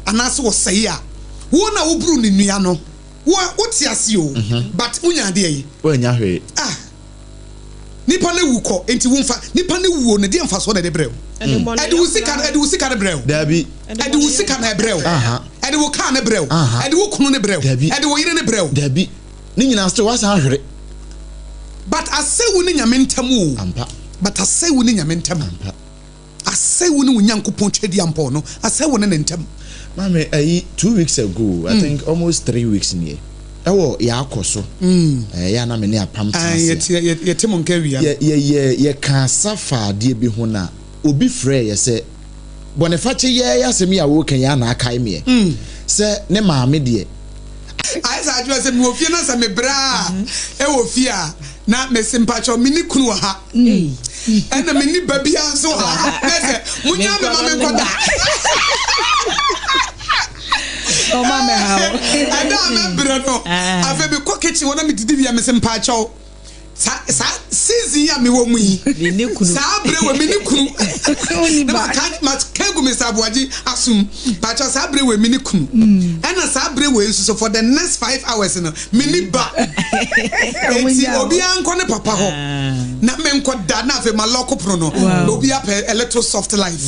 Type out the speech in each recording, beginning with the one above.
anaasɛ ɔsɛe a, wo na woburu no nnua no, wo a wote ase o, but wonya adeɛ yi? Woannya hwee. Ah! Nipa no awu kɔ, enti wo mfa, nipa no wuo no, deɛ mfasoɔ na ɛde brɛ wo? Ɛde wo sika no, ɛde wo sika no brɛ wo? Daabi. Ɛde wo sika na ɛbrɛ wo? Ɛde wo kaa no brɛ wo? Ɛde wo kunu no brɛ wo? Daabi. Ɛde wo yere no brɛ wo? Daabi. Ne nyinaa still woasan ahwere. But asɛe wo ne Nyame ntam o. Ampa. But asɛe wo ne Nyame ntam. Ampa. Asɛe wo ne wo Nyankopɔn Tweaduampɔn no, asɛe wo ne ne ntam. Maame, ayi, 2 weeks ago, I think almost 3 weeks nie, ɛwɔ yɛakɔ so, ɛyɛ a na me ne Apam tena Ae, ase a. yɛte, yɛ, yɛte mo nka awia no. Yɛ, yɛ, yɛ, yɛka asa fa adeɛ bi ho na obi frɛɛ yɛ sɛ, bɔnefakyɛ yi ara yi asɛm yi a woreka yi ara na akae meɛ, sɛ ne maame deɛ, Ayɛ sɛ adwene sɛ mewɔ fie na sɛ mebrɛ a ɛwɔ fie a na mese mpakyɛw menni kunu wɔ ha ɛna menni ba biara nso wɔ ha na sɛ monyaa me ma menkɔda. Ɛda a mɛbrɛ no afei mekɔ kitchen hɔ na medidi wie a mese mpakyɛw Sa saa season yi a mewɔ mu yi, saa bere wɔ me ne kunu. Na maka maka gu Mr. Aboagye asom. Pakyɛ saa bere wɔ me ne kunu. Ɛna saa bere wɔ nso so for the next 5 hours no me ne ba. Eti obiara nkɔ ne papa hɔ. Na me nkɔ da na afei ma lock pono no. Na obiara pɛ a little soft life.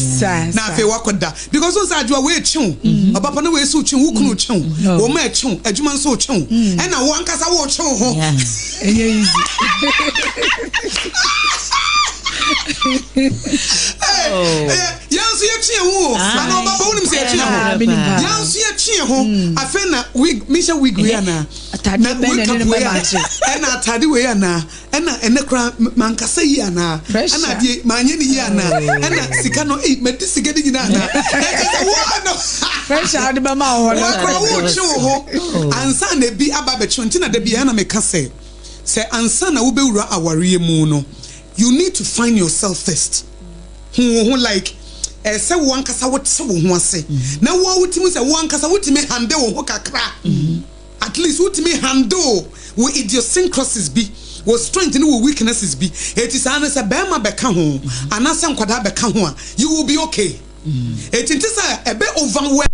Na afei wakɔ da. Because wo sɛ adwoa wei kye wo. Ɔba pa na wei nso kye wo, wo kunu kye wo. Wɔn mma ɛkye wo, adwuma nso kye wo. Ɛna wo ankasa wo kye wo ho. Ɛnyɛ easy. Yɛn nso yɛtwe yɛn ho o. Ana ɔba pa wonim sɛ yɛtwe yɛn ho. Yɛn nso yɛtwe yɛn ho. Afei na wig, mehyɛ wig wei anaa? Atade bɛn na ɛne no bɛmaakye? Ɛna atade wei anaa? Ɛna ɛnɛ koraa mankasa yie anaa? Ɛna adeɛ manyɛ no yie anaa? Ɛna sika no ei madi sika no nyinaa anaa? Ɛkyɛ sɛ wo ano Pressure a wode bɛma wo hɔ no. Wo koraa woretwe wo ho ansa na ebi aba abɛtwe wo. Nti na da biara na meka sɛ, sɛ ansa na wobɛwura awareɛ mu no, you need to find yourself first. Hu wo ho like ɛsɛ sɛ wo ankasa wote wo ho ase na wo ara wotumi sɛ wo ankasa wotumi handle wo ho kakra. At least wotumi handle wo idiosyncrasies bi, wo strength ne wo weaknesses bi. Enti saa no sɛ barima bɛka ho anaasɛ nkwadaa bɛka ho a, you will be okay. Enti nte sɛ ɛbɛ overwhelm.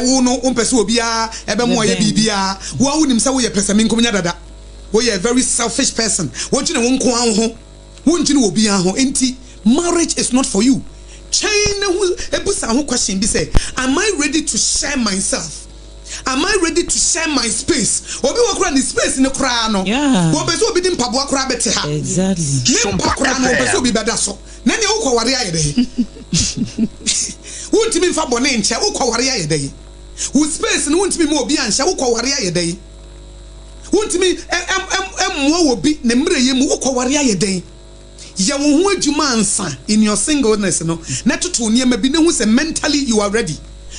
Wo no wompɛ sɛ obiara ɛbɛmo ayɛ biribiara. Wo ara wonim sɛ woyɛ pɛsɛmenkominya dada. Woyɛ a very selfish person. Wodwene wo nko ara wo ho. Wondwene obiara ho. Enti marriage is not for you. Twɛn na hu, bisa ho question bi sɛ, Am I ready to share myself? Am I ready to share my space? Obi wɔ koraa ne space no koraa no, wɔmpɛ sɛ obi de mpaboa koraa bɛte ha. Ne mpa koraa no, wɔmpɛ sɛ obi bɛda so. Na nea wokɔware ayɛ dɛn? Wontumi mfa bɔne nkyɛ, wokɔware ayɛ dɛn? Wo space no wontumi mma obi anhyɛ, wokɔware ayɛ dɛn? Wontumi mmoa obi ne mmerɛyɛ mu, wokɔware ayɛ dɛn? Yɛ wo ho adwuma ansa in your singleness no na toto nneɛma bi na hu sɛ mentally you are ready,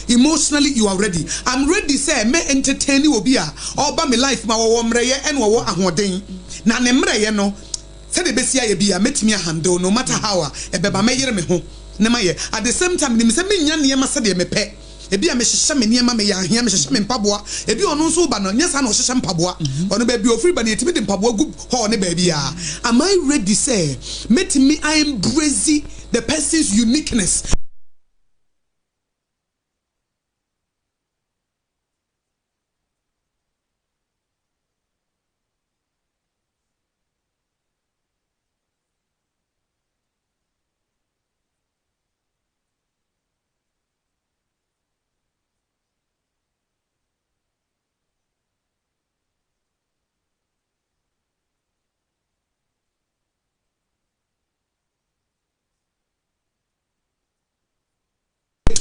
emotionally you are ready. I'm ready sɛ mɛ entertain obi a ɔreba me life mu a ɔwɔ mmerɛyɛ ɛna ɔwɔ ahoɔden na ne mmerɛyɛ no Sɛdeɛ ɛbɛsi ayɛ biara, mɛtumi a handle no matter how a ɛbɛba, mɛyere me ho na mayɛ. At the same time, menim sɛ mennya nneɛma sɛdeɛ mepɛ. Ebia mehyehyɛ me nneɛma, meyɛ ahea, mehyehyɛ me mpaboa. Ebia ɔno nso reba no, nyɛ saa na ɔhyehyɛ mpaboa. Ɔno baabi a ɔfiri ba no, yɛtumi de mpaboa gu hall ne baabiara. Am I ready sɛ mɛtumi a embrace the person's uniqueness?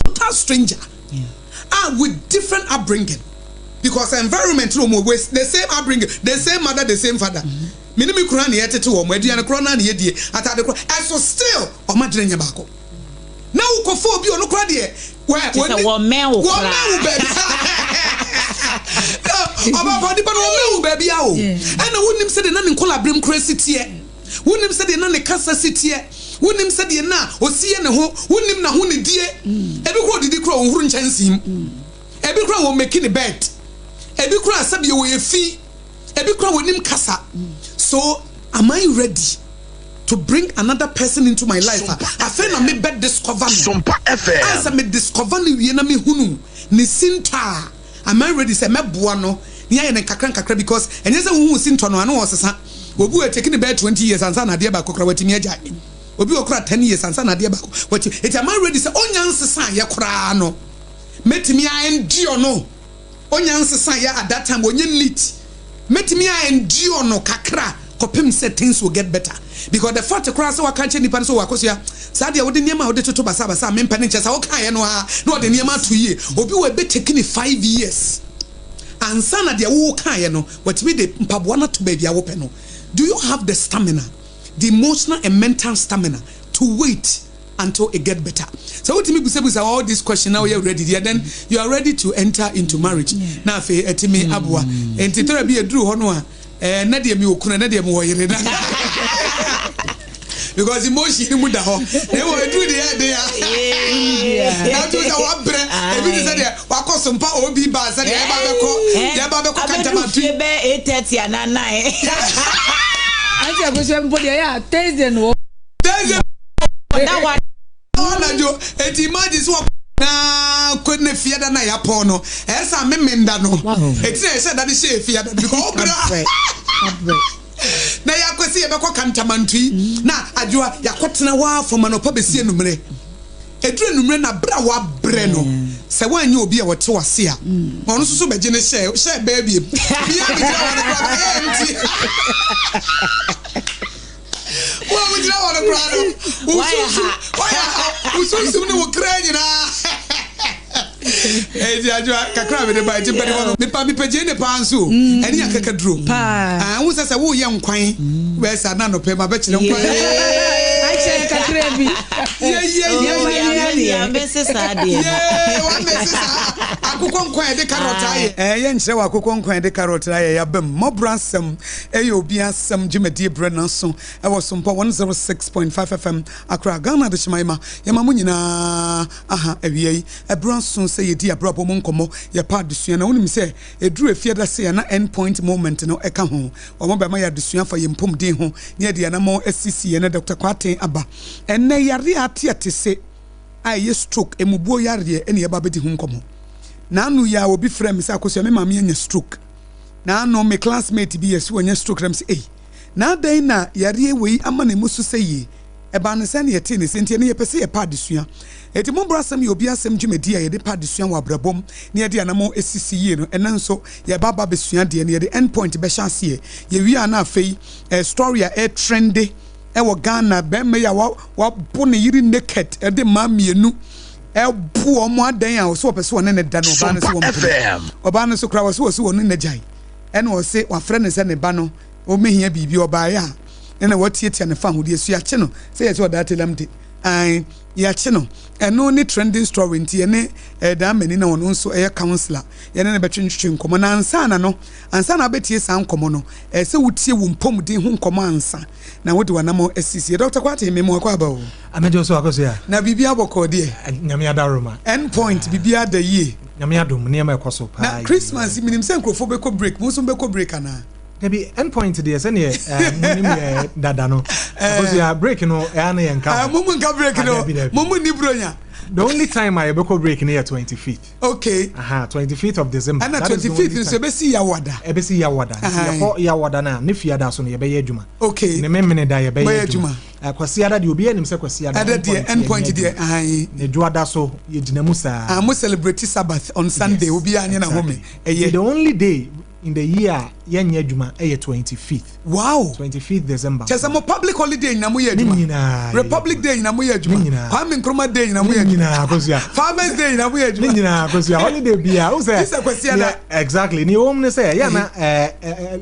Total stranger a with different upbringing because environment no wɔn wɔ the same upbringing, the same mother, the same father. Me ne me kunu na yɛtete wɔn, aduane korɔ naa na yɛdie, atade korɔ, ɛso still wɔn adwene nyɛ baako. Na wokɔfa obi ɔno korɔ deɛ wɛ Kyɛ sɛ wɔmmɛn wo wɔmmɛn wo koraa. baabi. Ɔbaapa nipa no wɔmmɛn wo baabi a o, ɛna wonim sɛdeɛ na ne nkɔla berem korɔ si teɛ. Wonnim sɛdeɛ na ne kasa si teɛ, wonnim sɛdeɛ na ɔsi yɛ ne ho, wonnim n'ahonidie. Ebi koraa ɔdidi koraa ɔnhuru nkyɛnsee mu. Ebi koraa wɔmmeki ne bed. Ebi koraa sɛdeɛ ɔyɛ fi. Ebi koraa ɔnnim kasa. So am I ready to bring another person into my life a afei na me bɛ discover no? Ansa me discover no wie na me hunu ne sintɔ a, Am I ready sɛ mɛboa no na yɛayɛ no nkakra nkakra because ɛnyɛ sɛ wohu sintɔ no a na ɔresesa. Obi wɔ ɛtake no bɛyɛ 20 years ansa na adeɛ baako koraa watumi agyae. Obi wɔ koraa 10 years ansa na adeɛ baako watumi. Enti am I ready sɛ ɔnya nsesaeɛ koraa no mɛtumi a endure no. Ɔnya nsesaeɛ at that time ɔnyɛ neat. Mɛtumi a endure no kakra kɔpem sɛ things will get better because the fact koraa sɛ waka akyerɛ nipa no sɛ oh Akosua saa deɛ wode nneɛma a wode toto basabasa a mempɛ no nkyɛ saa wokaeɛ no ara na ɔde nneɛma ato yie. Obi wɔ ɛbɛ take no five years ansa na deɛ wo kaeɛ no watumi de mpaboa no ato baabi a wopɛ no. Do you have the stamina, the emotional and mental stamina to wait until it get better? Sɛ wotumi busabusa all this question na woyɛ ready deɛ then you are ready to enter into marriage na afei atumi aboa. Nti tɛrɛ bi eduru hɔ no a ɛɛ nɛ deɛ mewɔ kunu ɛnɛ deɛ mewɔ yere na because emotion no mu da hɔ na ɛwɔ eduru deɛ ɛde ya na tu sɛ wabrɛ ebi te sɛ deɛ wakɔ so mpa obi ba sɛ deɛ ɛba bɛkɔ deɛ ɛba bɛkɔ Abɛduru kantamantu. fie bɛyɛ 8:30 anaa 9. Auntie Akosua mpo deɛ ɛyɛ a Thursday no. Thursday Ɔda hɔ a. anadwo eti imagine sɛ wɔkɔ na kɔ ne fiada na yɛapɔn no ɛyɛ sɛ amemenda no eti na yɛhyɛ da de hyɛ fiada no because ɔbrɛ Abrɛ abrɛ. na yɛakɔ sɛ yɛbɛkɔ kantamantui na adwoa yɛakɔtena hɔ ara from anɔpa bɛsi anummerɛ ɛduru anummerɛ na berɛ a wabrɛ no sɛ woanyɛ obi a wɔte wase a ɔno nso so bɛgye ne hyɛ hyɛ bɛɛ biem bia bɛgyina hɔ no koraa bɛyɛ empty. Wo a wogyina hɔ no koraa no, wo sunsum, wayɛ ha, wo sunsum ne wo kra nyinaa. Eti adwoa kakra a mede ba eti mpanyinfoɔ no mepa mepɛ gyeene paa nso o mm. ɛne akakaduro paa ah wo sɛ sɛ woyɛ nkwan bɛyɛ sɛ ana nɔpɛ ma bɛkyerɛ nkwan akyɛ kakra bi wamese saa akokɔ nkwan yɛde carrot ayɛ ɛyɛ nkyerɛ wɔ akokɔ nkwan yɛde carrot ayɛ yɛabam mmɔborɔ asɛm Ɛyɛ obi asɛm dwumadie berɛ nanso ɛwɔ Sompa 106.5 FM Accra Ghana Adehyeman ma yɛma mo nyinaa aha awia yi ɛberɛ aso sɛ yɛdi abrabɔ mu nkɔmmɔ yɛpa adesua na wonim sɛ ɛduru efiada sei a na end point moment no ɛka ho wɔn bɛma yɛ adesua afa yɛn mpomden ho ne yɛde anamɔn asisi yɛn na Dr. Kwarteng aba ɛnnɛ yareɛ a ate ate se a ɛyɛ stroke emubuo yareɛ ɛne yɛba abɛdi ho nkɔmmɔ. Naano yi a obi frɛ me sɛ Akosua me maame anya stroke. Naano me classmate bi yɛse wanya stroke na mese ei na adɛn na yareɛ wei ama ne mu so sɛ yie? Ɛbaa no sɛn na yɛtee ne sɛ nti ɛnɛ yɛpɛ sɛ yɛpɛ adesua. Enti mommra asɛm yɛ obi asɛm dwumadi a yɛde pɛ adesua wɔ abrabɔ mu na yɛde anamɔn asisi yie no ɛnɛ nso yɛreba aba abɛsua adeɛ na yɛde end point bɛhyɛ aseɛ. Yɛwie a na afei eh, story a ɛretrende ɛwɔ Ghana bɛrima yi a wabo ne yere naked ɛde mmaa mmienu ɛbo wɔn adan a ɔsɛ ɔpɛ sɛ ɔne ne da no ɔbaa no sɛ wɔn pene ɔbaa no so koraa ɔsɛ ɔsɛ ɔne n'agyae ɛna ɔsɛ wafrɛ no sɛ ne ba no ɔmɛhia biribi ɔbaeɛ a ɛna watiatia ne fa ahodeɛ so yɛakye no sɛ yɛ sɛ ɔdaa telam de an yɛakye no ɛno ne trending story nti yɛne ɛdaa mani na ɔno nso ɛyɛ counselor yɛne no bɛtwentwetwe nkɔmmɔ na ansa na no ansa na abɛtie saa nkɔmmɔ no ɛsɛ sɛ wotie wo mpɔmuden ho nkɔmmɔ ansa na wode w'anammɔn asisi. Dɔkta Kwarteng, me mu akɔ aba o. Amegye wo so Akosua. Na biribi abɔkɔɔ deɛ? Nyame adaworoma. End point, biribi ada yie. Nyame adom, nneɛma ɛkɔ so paa Na yie. Christmas yi, menim sɛ nkurɔfoɔ bɛkɔ break, mo nso mobɛkɔ break anaa? Dabi, end point deɛ sɛdeɛ eh, monim yɛ dada no, Akosua, break no ɛa na yɛnka ho. Mo mu nka break Ah, no, dabi, dabi. mo mu nni Buronya. The only time a yɛbɛkɔ break no yɛ 25th. Okay. Aha, 25th of December. Ɛna 25th nso ebesi Yawada. Ebesi Yawada. Nti yɛkɔ Yawada na ne fiada so no yɛbɛyɛ adwuma. Okay. Ne memene da yɛbɛyɛ adwuma. Kwasiada deɛ obiara nim sɛ Kwasiada. Ɛdɛ deɛ end point deɛ ahan. Ne dwoada so yɛgyina mu saa. Ah, mo celebrate Sabbath on Sunday. Yes, obiara nye na home. Ɛyɛ. The only day in the year a yɛnyɛ adwuma ɛyɛ 25th. Wow! 25th December. Kyerɛ sɛ mo public holiday nyina mo yɛ adwuma. Ne nyinaa. Republic day nyina mo yɛ adwuma. Ne nyinaa. Kwame Nkrumah day nyina mo yɛ adwuma. Ne nyinaa Akosua. Farmers day nyina mo yɛ adwuma. Ne nyinaa Akosua. Holiday bia. O sɛ. Ti sɛ Kwasiada. Exactly. Ni wɔm ne sɛ yɛ na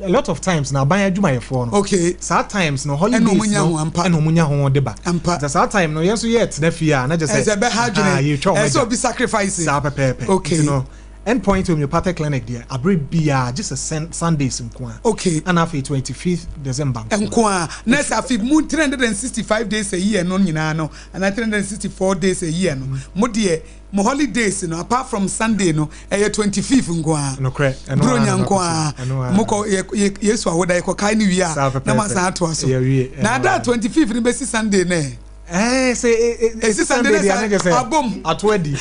a lot of times na aban adwumayɛfoɔ no. Okay. Saa times no holidays no. Ɛna ɔmo nya ho ampa. Ɛna ɔmo nya ho de ba. Ampa. Nti saa time no yɛn nso yɛ tena fie a na kyɛ sɛ. Ɛsɛ bɛ ha adwene. Yɛtwa ɔmo agya. Ɛsɛ obi sacrifice. Saa pɛpɛɛpɛ. Okay. Nti no. End Point Homeopathic Clinic deɛ abere biara gye sɛ Sundays nko ara. Okay. Ɛna afei 25th December nko ara. Nko ara. Na sɛ afei mu 365 days a year no nyinaa no anaa 364 days a year no mo deɛ mo holidays no apart from Sunday no ɛyɛ 25th nko ara. Nokorɛ. Ɛno ara Buronya na nko ara. Ɛno ara. Mokɔ yɛ yɛ Yesu awoda yɛkɔ kae no wie a Saa pɛpɛɛpɛ. na moasan atoa so. Yɛwie. Na Ɛno ada ara. 25th no bɛsi Sunday no ɛ? Ɛɛ sɛ Esi Sunday Sunday deɛ ne kyɛ sɛ abom. Ato adi.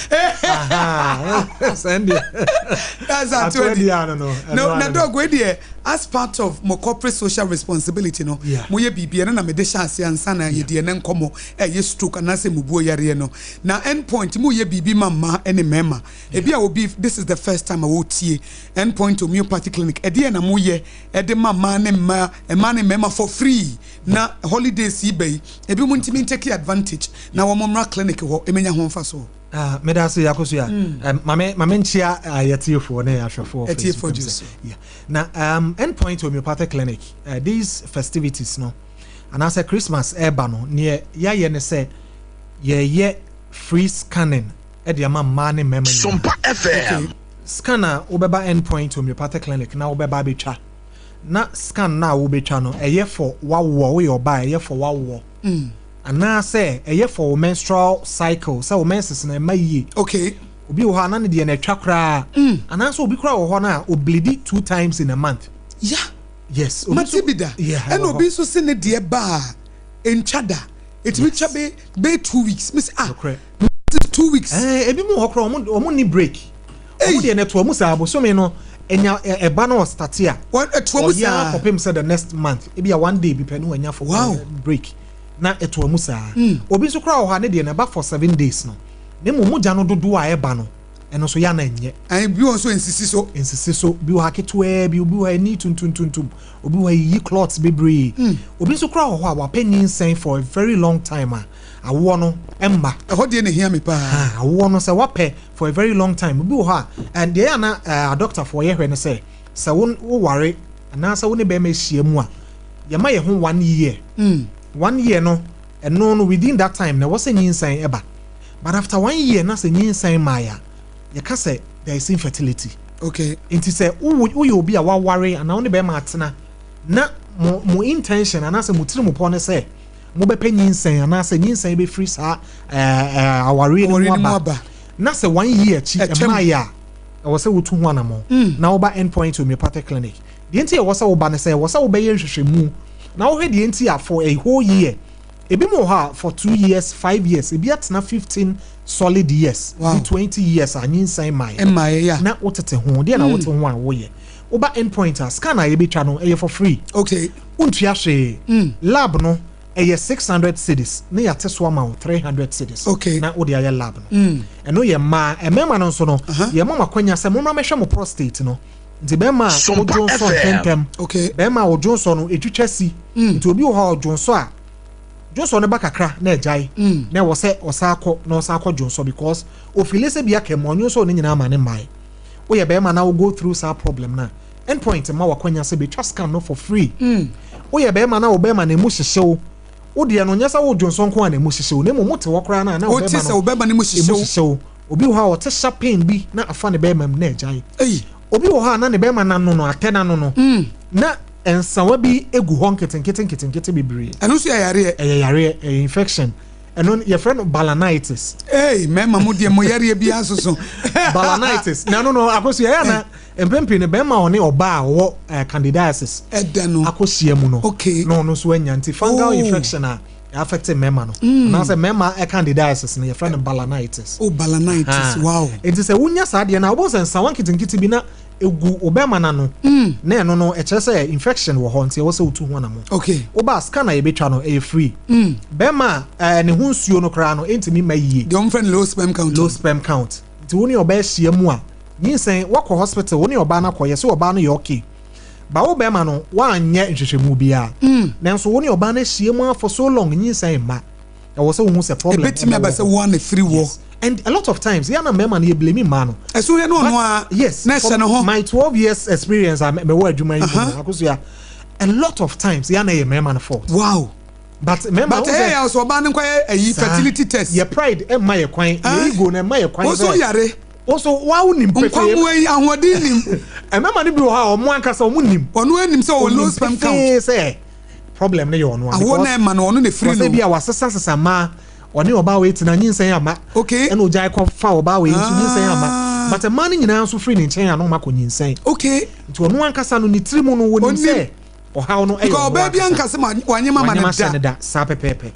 Sunday. That's ato adi. Ano no. No, na dog wei deɛ as part of mo corporate social responsibility no, mo yɛ biribi ɛno na mede hyɛ ase ansa na yɛde ɛnɛ nkɔmmɔ ɛyɛ stroke anaasɛ mubuo yareɛ no. Na end point mo yɛ biribi ma mmaa ne mmarima. Ebi a obi this is the first time a wɔretie End Point Homeopathy Clinic ɛdeɛ na mo yɛ ɛde ma mmaa ne mmaa mmaa ne mmarima for free. Na holidays yi ba yi, ebinom ntumi ntake advantage na wɔn mmra clinic hɔ mmenya ho mfasoɔ. Ah, meda ase Akosua. Um, mame mame nkyia uh, yɛtiefoɔ ne ahwɛfoɔ. Atiefoɔ gye so. Yeah. Na um, Endpoint Homeopathic Clinic, uh, these festivities no, anaasɛ Christmas ɛreba no, neɛ yɛayɛ ne sɛ yɛyɛ free scanning ɛde ama mmaa ne mmarima nyinaa. Sompa FM. Okay. Scan a wobɛba Endpoint Homeopathic Clinic na wobɛba abɛtwa. Na scan no a wobɛtwa no, ɛyɛ for w'awoɔ, woyɛ ɔbaa a, ɛyɛ for w'awoɔ. Anaasɛ ɛyɛ for wo menstrual cycle, sɛ wo menses no ɛma yie. Okay. Obi wɔ hɔ a na ne deɛ no atwa koraa. Anaasɛ obi koraa wɔ hɔ no a, obleedi two times in a month. Yeah. Yes. Obi Mate nso, bi da. yeah, Ɛna ɛwɔ obi hɔ. nso se ne deɛ ba a, ɛntwa da. Ɛtumi twa Yes. bɛ bɛyɛ 2 weeks. Mese ah, Nokorɛ. menses 2 weeks. Ɛɛ, ebi mu wɔ hɔ koraa, wɔn nni break. Wɔn deɛ no ɛtoa mu saa, bosome no, ɛnya ɛba na ɔstarte a, Wɔn ɛtoa mu ɔyɛ ara saa. kɔpem sɛ the next month, ebi a one day bi pɛ na wanya for Wow. break, na ɛtoa mu saa. Obi nso koraa wɔ hɔ a ne deɛ no ɛba for 7 days no, na mmom mogya no dodoɔ a ɛba no, ɛno nso yɛ a na ɛnyɛ. Ɛn bi wɔ nso nsisi so. Nsisi so. Bi wɔ ha ketewaa bi, obi wɔ ha ani tuntumtuntum, obi wɔ ha yiyi clots bebree. Obi nso koraa wɔ hɔ a wapɛ nyinsɛn for a very long time a awoɔ no mma. Ɛhɔ deɛ na ehia me paa. Ha, awoɔ no sɛ wapɛ for a very long time. Obi wɔ hɔ a, and deɛ ɛyɛ a na adɔktafoɔ yɛ hwɛ ne sɛ, sɛ wo woware anaasɛ wo ne bɛrima ahyia mu a, yɛma yɛn ho one year. One year no, ɛno no within that time na ɛwɔ sɛ nyinsɛn ɛba. But after one year na sɛ nyinsɛn mmaeɛ a, yɛka sɛ there is infertility. Nti sɛ woyɛ obi a waware anaa wo ne bɛrima atena na mo intention anaasɛ mo tirimupɔ ne sɛ mobɛpɛ nyinsɛn anaasɛ nyinsɛn bɛfiri saa awareɛ no mu aba na sɛ one year akyi ɛmmaeɛ a, ɛwɔ sɛ wotu ho anammɔn na woba Endpoint Homeopathic Clinic. Deɛ nti a ɛwɔ sɛ woba ne sɛ ɛwɔ sɛ wobɛyɛ nhwehwɛmu na wohwɛ deɛ nti a for a whole year. Ebi mu wɔ hɔ a for 2 years, 5 years, ebi atena 15 solid years, bi 20 years a nyinsɛn mmaeɛ. Mmaeɛ ya. Na wotete ho deɛ na wote ho a woyɛ, woba Endpoint a, scan a yɛbɛtwa no ɛyɛ for free. Wontua hwee. Lab no ɛyɛ 600 cedis ne yɛate so ama wo 300 cedis na wode ayɛ lab no. Ɛno yɛ mmaa. Mmarima no nso no, yɛma mo akwanya sɛ mommra mɛhwɛ mo prostate no. Nti bɛrima a Sompa wodwo nsɔ FM. ntɛntɛm, bɛrima a wodwo nsɔ no ɛtwitwa si, nti obi wɔ hɔ a ɔdwo nsɔ a, dwonsɔ no ba kakra na agyae, na ɛwɔ sɛ ɔsan kɔ na ɔsan kɔ dwonsɔ because ofeel sɛ bi aka mu, ɔnwonsɔ ne nyinaa ma ne mmae. Woyɛ bɛrima na wo go through saa problem na Endpoint ma wakwanya sɛ betwa scan no for free. Woyɛ bɛrima na wo bɛrima na emu hyehyew, wo deɛ no nyɛ sɛ wo dwonsɔ nko a na emu hyehyew, na mmom wote hɔ koraa na wo wote bɛrima sɛ no wo bɛrima no mu emu hyehyew. Hyehyew. Obi wɔ hɔ a ɔte sharp pain bi na afa ne bɛrima mu na agyae. Ei. Obi wɔ hɔ a na ne bɛrima n'ano no atɛ n'ano no na nsawa bi egu hɔ nketenkete nketenkete bebree. Ɛno nso yɛ yareɛ? Ɛyɛ yareɛ, ɛyɛ infection. Ɛno yɛfrɛ no balanitis. Ei, mmarima mo deɛ, mo yareɛ biara soso. Balanitis na ɛno no akɔsi ɛyɛ na mpɛn no bɛrima a ɔne ɔbaa a ɔwɔ candidiasis ɛda no akɔhyia mu no na ɔno nso anya. Nti fungal infection a affect mmarima no anaasɛ mmarima candidiasis no, yɛfrɛ no balanitis. Oh, balanitis. Nti sɛ wonya saa deɛ no a, wobɛhu sɛ nsawa nketenkete bi na egu wo bɛrima n'ano, na ɛno no ɛkyerɛ sɛ infection wɔ hɔ, nti ɛwɔ sɛ wotu ho anamo. Woba, scan a yɛbɛtwa no ɛyɛ free. Bɛrima a ne ho nsuo no koraa no ɛntumi mma yie. Deɛ ɔmfrɛ no low sperm count. Low sperm count. Nti wo ne ɔbaa ahyia mu a, nyinsɛn, wakɔ hospital, wo ne ɔbaa no akɔ, yɛ sɛ ɔbaa no yɛ okay, ba wo bɛrima no woanyɛ nhwehwɛmu biara, nanso wo ne ɔbaa no ahyia mu for so long, nyinsɛn mma, ɛwɔ sɛ wohu sɛ problem Ebetumi aba ɛbɛwɔ sɛ hɔ. wo ana firi wɔ. Yes. And a lot of times yɛn na mmarima no yɛ blame mmaa no. Ɛso yɛ no ɔno a Yes. na ɛhyɛ ne ho. My 12 years experience a mewɔ adwuma yi mu no, Akosua, a lot of times yɛn na yɛ mmarima no fault. But mmarima But wo ɛyɛ sɛ yɛ sɛ ɔbaa no nkɔyɛ ayi Saa. fertility test. Yɛ pride ɛmma yɛ kwan, yɛ ego no ɛmma yɛ kwan. Wo so yare. Wo so wa wo nim pefee. Nkwamu yi ahoɔden nim. Mmarima no bi wɔ hɔ a ɔmo ankasa ɔmo nim. Ɔno anim sɛ ɔwɔ low sperm count. Pefee sɛ problem no yɛ ɔno a. Awoɔ na ɛma no, ɔno na efiri because no. Ebi a wasesa sesa mmaa, ɔne ɔbaa wei tena, nyinsɛn ama. Ɛna ogyae kɔ fa ɔbaa wei nso, nyinsɛn ama. But mmaa no nyinaa nso firi ne nkyɛn a na ɔmo akɔ nyinsɛn. Nti ɔno ankasa no ne tiri mu no wɔnim Onim. sɛ ɔhaw no ɛyɛ Because ɔno ɔbaa bi ankasa. ankasa ma wanyɛ mama no Wanyɛ ahyɛ da. ne da saa pɛpɛɛpɛ.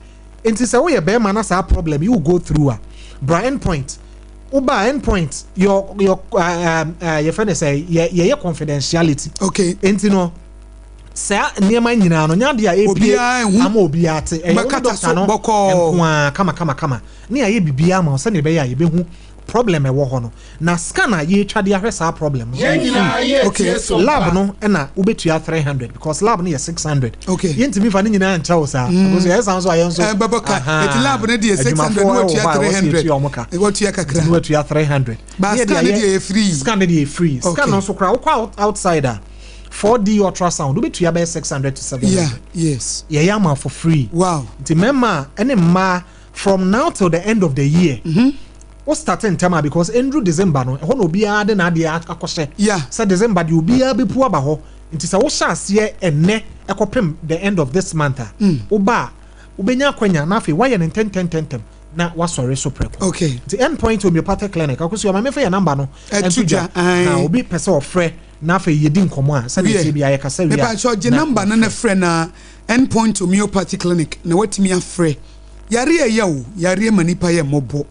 Nti sɛ woyɛ bɛrima na saa problem you go through a, bra Endpoint. Woba Endpoint, your yɛfrɛ no sɛ yɛyɛ confidentiality. Nti no saa nneɛma nyinaa no nyɛ adeɛ a epie Obiara nhu. ama obiara te. Ɛyɛ wo ne Bɛkata doctor so no bɔkɔɔ. nko ara, kama kama kama, ne ayɛ biribiara ama wo sɛnea ɛbɛyɛ a yɛbɛhu problem ɛwɔ hɔ no, na scan a yɛretwa de ahwɛ saa problem no Yɛn ɛyɛ nyinaa free. yɛ tie so Lab pa. no ɛna wobɛtua 300 because lab no yɛ 600. Yɛntumi fa ne nyinaa nkyɛ wo saa because ɛyɛ san so a yɛn nso Ɛbɛbɔ ka. Aha. Eti lab no deɛ 600 Adwumafoɔ na ɛwɔ watua hɔ a wɔsi 300. yɛtua wɔn ka. Watua kakra. Nti na watua 300. Ba Ne yɛde scan no ayɛ- deɛ yɛ free. Scan no deɛ yɛ free. Scan no nso koraa wokɔ outside a, 4D ultrasound wobɛtua bɛyɛ 600 to 700. Yɛyɛ ama for free. Nti mmarima ne mmaa, from now till the end of the year, wo start ntɛm a, because ɛnduru December no, ɛhɔ na obiara de n'adeɛ akɔhyɛ sɛ December deɛ obiara bɛpu aba hɔ. Nti sɛ wohyɛ aseɛ ɛnnɛ ɛkɔpem the end of this month a, woba a wobɛnya akwanya na afei woayɛ no ntɛntɛntɛntɛm na wasɔre so prɛko. Nti Endpoint Homeopathic Clinic, Akosua, ma mefa yɛ number no ɛto ɛnto dwa, dwa ae. Na obi pɛ sɛ ɔfrɛ na afei yɛdi nkɔmmɔ a, sɛdeɛ ɛteɛ biara yɛkasa wie a, Mepa gye na number no na frɛ na Endpoint Homeopathy Clinic na watumi afrɛ. Yare ɛyɛ o, yare ma nipa yɛ mmɔbɔ,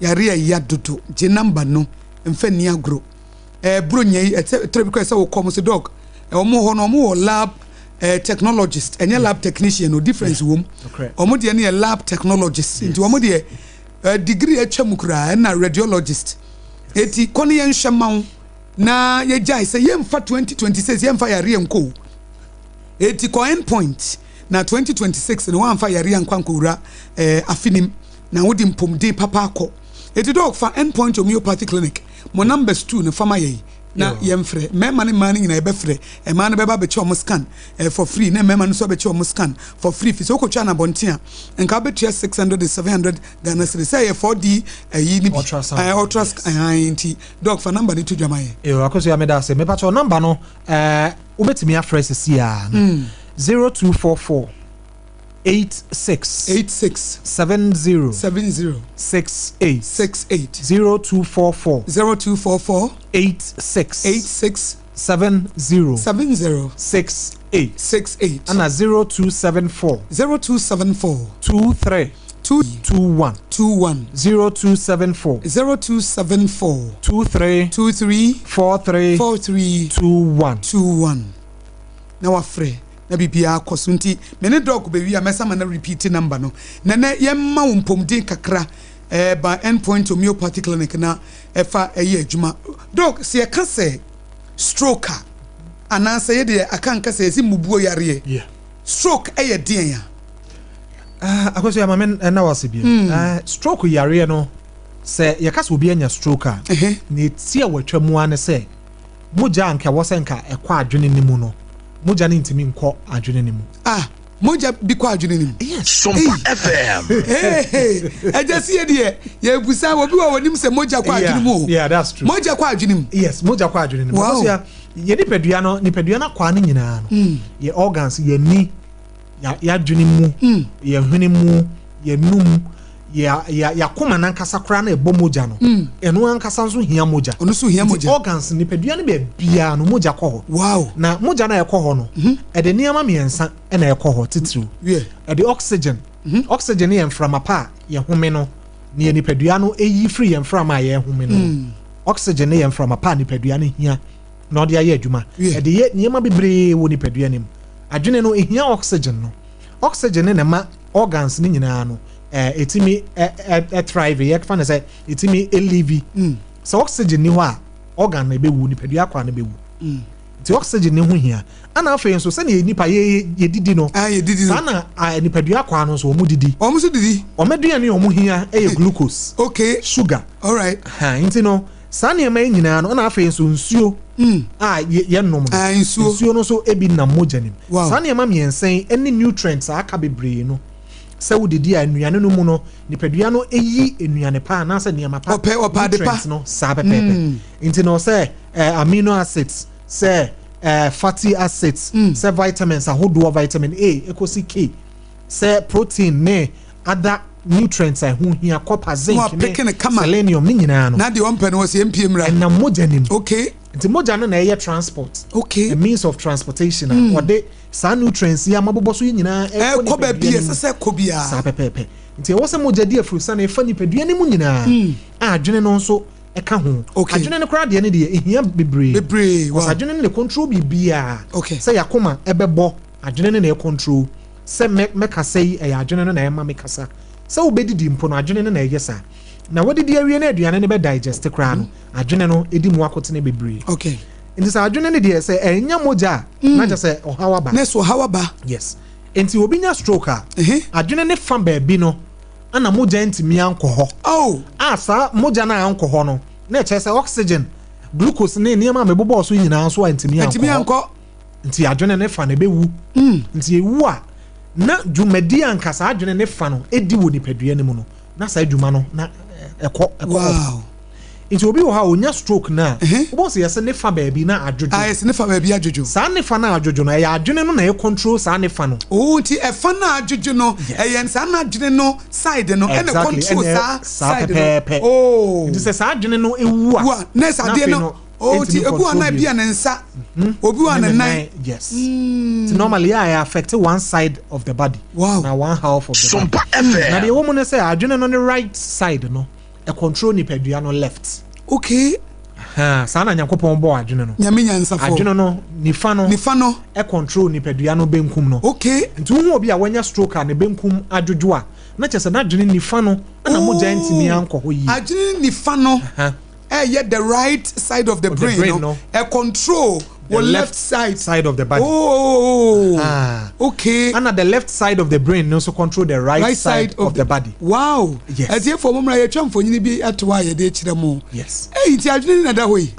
yare ɛya dodo. Gye number no, mfa ni agorɔ. Ɛɛ buro nya yi ɛtɛ tɛrɛ bi kora sɛ wokɔ mo sɛ doc, ɛwɔ mo hɔ no, ɔmo wɔ lab technologist, ɛnyɛ lab technician o, difference wɔ mu. Ɔmo deɛ no yɛ lab technologist, nti ɔmo deɛ degree atwa mu koraa, ɛna radiologist. Eti kɔ ne yɛnhwɛ ma wo na yɛgyae sɛ yɛmfa 2026 yɛmfa yareɛ nkɔ o. Eti kɔ Endpoint na 2026 no wɔamfa yareɛ nkɔ ankɔwura afinim na wode mpomden papa akɔ. Eti doc, fa Endpoint Homeopathy Clinic mo numbers two no fama yɛn na yɛmfrɛ mmarima ne mmaa no nyinaa. Yɛbɛfrɛ mmaa no bɛba abɛkyɛ wɔn scan for free, na mmarima no nso abɛkyɛ wɔn scan for free, fi sɛ wokɔtwa no abɔnten a, nka wobɛtua 600 to 700 Ghana cedis sɛ ɛyɛ 4D ɛyi ne bi. Ultrasound. Ultrasound. Nti doc, fa number no to dwama yɛ. Yo, Akosua, meda ase. Mepakyɛw, number no wobɛtumi afrɛ sisi a no, 0244 86 86 70 70 68. 68. 0244 0244 86 86. 70. 70. 68. 68. Ɛna 0274. 0274. 23. 2. 21. 21. 0274. 0274. 23. 23. 43. 43. 21. 21. Na wafrɛ na biribiara kɔ so nti me ne Doc bɛwie a mɛsa ma no repeat number no. Nɛnɛ yɛmma wo mpɔmuden kakra ɛɛ ba Endpoint Homeopathy Clinic na ɛfa ɛyɛ adwuma. Doc, sɛ yɛka sɛ stroke a anaasɛ yɛde aka nka sɛ yɛsi mmubuo yareɛ, stroke ɛyɛ deɛn a? Akɔso yɛ maame ɛna wase bi. Stroke yareɛ no, sɛ yɛka sɛ obi anya stroke a, ne ti a wɔatwa mu ara ne sɛ mogya a nka ɛwɔ sɛ nka ɛkɔ adwene no mu no, mogya no ntumi nkɔ adwene no mu. Ah, mogya bi kɔ adwene no mu? Yes. Sompa FM. Ɛgya si yɛ deɛ yɛbusa obi wɔ wɔnim sɛ mogya kɔ adwene mu o. Yeah, that's true. Mogya kɔ adwene mu. Yes, mogya kɔ adwene no mu. Wow. Akɔso yɛ nipadua no, nipadua no akwaa no nyinaa no, yɛ organs, yɛ ni, yɛ adwene mu, yɛ hwene mu, yɛ num, yɛ yɛakoma nankasa koraa na ɛbɔ mogya no, ɛno ankasa nso hia mogya. Ɔno nso hia Nti mogya. Organs, nipadua no baabiara no mogya kɔ hɔ. Na mogya no a ɛkɔ hɔ no, ɛde nneɛma mmiɛnsa ɛna ɛkɔ hɔ titiriw. Ɛde oxygen. Oxygen yɛ mframa pa a yɛhome no, ne yɛ nipadua no ɛyi firi yɛn mframa a yɛhome no. Oxygen no yɛ mframa pa a nipadua no hia na ɔde ayɛ adwuma. Ɛde yɛ nneɛma bebree wɔ nipadua no mu. Adwene no ɛhia oxygen no. Oxygen no na ɛma organs no nyinaa no ɛtumi ɛ ɛ thrive, yɛfa no sɛ ɛtumi ɛlive. Sɛ oxygen ni hɔ a, organ no ɛbɛwu, nipadua akwa no bɛwu. Nti oxygen ne ho hia. Ana afei nso, sɛnea nipa yɛ yɛdidi no, Ah, yɛdidi no. saa na nipadua akwa no nso wɔn didi. Wɔn nso didi. Wɔn aduane a wɔn hia yɛ glucose, sugar. All right. Ha, nti no saa nneɛma yi nyinaa no, ɛna afei nso nsuo a yɛnom no. Ah, nsuo. Nsuo no nso ebi nam mogya nim. Saa nneɛma mmiɛnsa yi ne nutrients a aka bebree no, sɛ wodidi a, nnuane no mu no, nipadua no eyi nnuane pa anaasɛ nneɛma pa. Ɔpɛ ade pa. Nutrients no saa pɛpɛɛpɛ. Nti no sɛ amino acids, sɛ fatty acids, sɛ vitamins ahodoɔ, vitamin A ekosi K, sɛ protein ne other nutrients a ɛho hia, copper, zinc Na wapeke ne ne kama. Selenium ne nyinaa no, Na deɛ ɔmpɛ no wɔ sɛ yɛmpie mmra. Ɛnam mogya nim. Nti mogya no na ɛyɛ transport, a means of transportation a ɔde saa nutrients yi amabobɔ so yi nyinaa ɛkɔ nipadua baabi no ɛsɛ mu. Sɛ ɛkɔ biara. Saa pɛpɛɛpɛ. Nti ɛwɔ sɛ mogya di afurusane ɛfa nipadua no mu nyinaa a adwene no nso ɛka ho. Adwene no koraa deɛ no deɛ ɛhia bebree. Bebree. Because adwene no na control biribiara. Sɛ yɛakoma ɛbɛbɔ, adwene no na ɛcontrol. Sɛ mɛkasa yi, ɛyɛ adwene no na ɛma me kasa. Sɛ wobɛdidi mpo no, adwene no na ɛyɛ saa. Na wadidi awie na aduane no bɛ digest koraa no, adwene no ɛdi mu akotene bebree. Nti sɛ adwene no deɛ, sɛ ɛnya mogya a, na kyerɛ sɛ ɔhaw aba. Na so ɔhaw aba. Yes, nti obi nya stroke a, adwene ne fa baabi no ana mogya ntumi ankɔ hɔ. A saa mogya no a ankɔ hɔ no, na ɛkyerɛ sɛ oxygen, glucose ne nneɛma a mebobɔɔ so nyinaa nso a ntumi Ntumi ankɔ hɔ. Ankɔ. Nti adwene ne fa no ɛbɛwu. Nti ewu a, na dwumadi a nka saa adwene ne fa no edi wɔ nipadua no mu no, na saa adwuma no na ɛkɔ off. Nti obi wɔ hɔ a onya stroke na wobɛhu sɛ yɛsɛ ne fa baabi na adwodwo. Ah, yɛsɛ ne fa baabi adwodwo. Saa ne fa no adwodwo no, ɛyɛ adwene no na ɛ control saa ne fa no. Oh, nti ɛfa no adwodwo no, ɛyɛ saa n'adwene no side no ɛna control ɛna saa saa side no. Pɛpɛɛpɛ. Nti sɛ saa adwene no ewu a, Wu a, na ɛsɛ adeɛ afei no, oh, nti ɛntumi ebi wɔ control na ebi bio. a ne nsa, obi wɔ ne nan. Yes, nti normally yɛ a ɛ affect one side of the body na one half of the body. Sompa FM. Na deɛ ɛwɔ mu ne sɛ adwene no ne right side no ɛ control nipadua no left. Ha, saa na Nyankopɔn bɔɔ adwene no. Nyame nyansafo. Adwene no nifa no Nifa no. ɛ control nipadua no benkum no. Nti wohu obi a wanya stroke a ne benkum adwodwo a, na kyerɛ sɛ n'adwene nifa no ɛna mogya ntumi ankɔ hɔ yie. Adwene nifa no ɛyɛ the right side of the Of the brain brain no no. Ɛ control The wɔ left left side. Side of the body. Ana the left side of the brain no nso control the right, right side of the body. Wow. Yes. Ɛtiefo mo mmra, yɛtwa mfonyini bi ato hɔ a yɛde kyerɛ mo. Ɛyi nti adwene na da hɔ yi.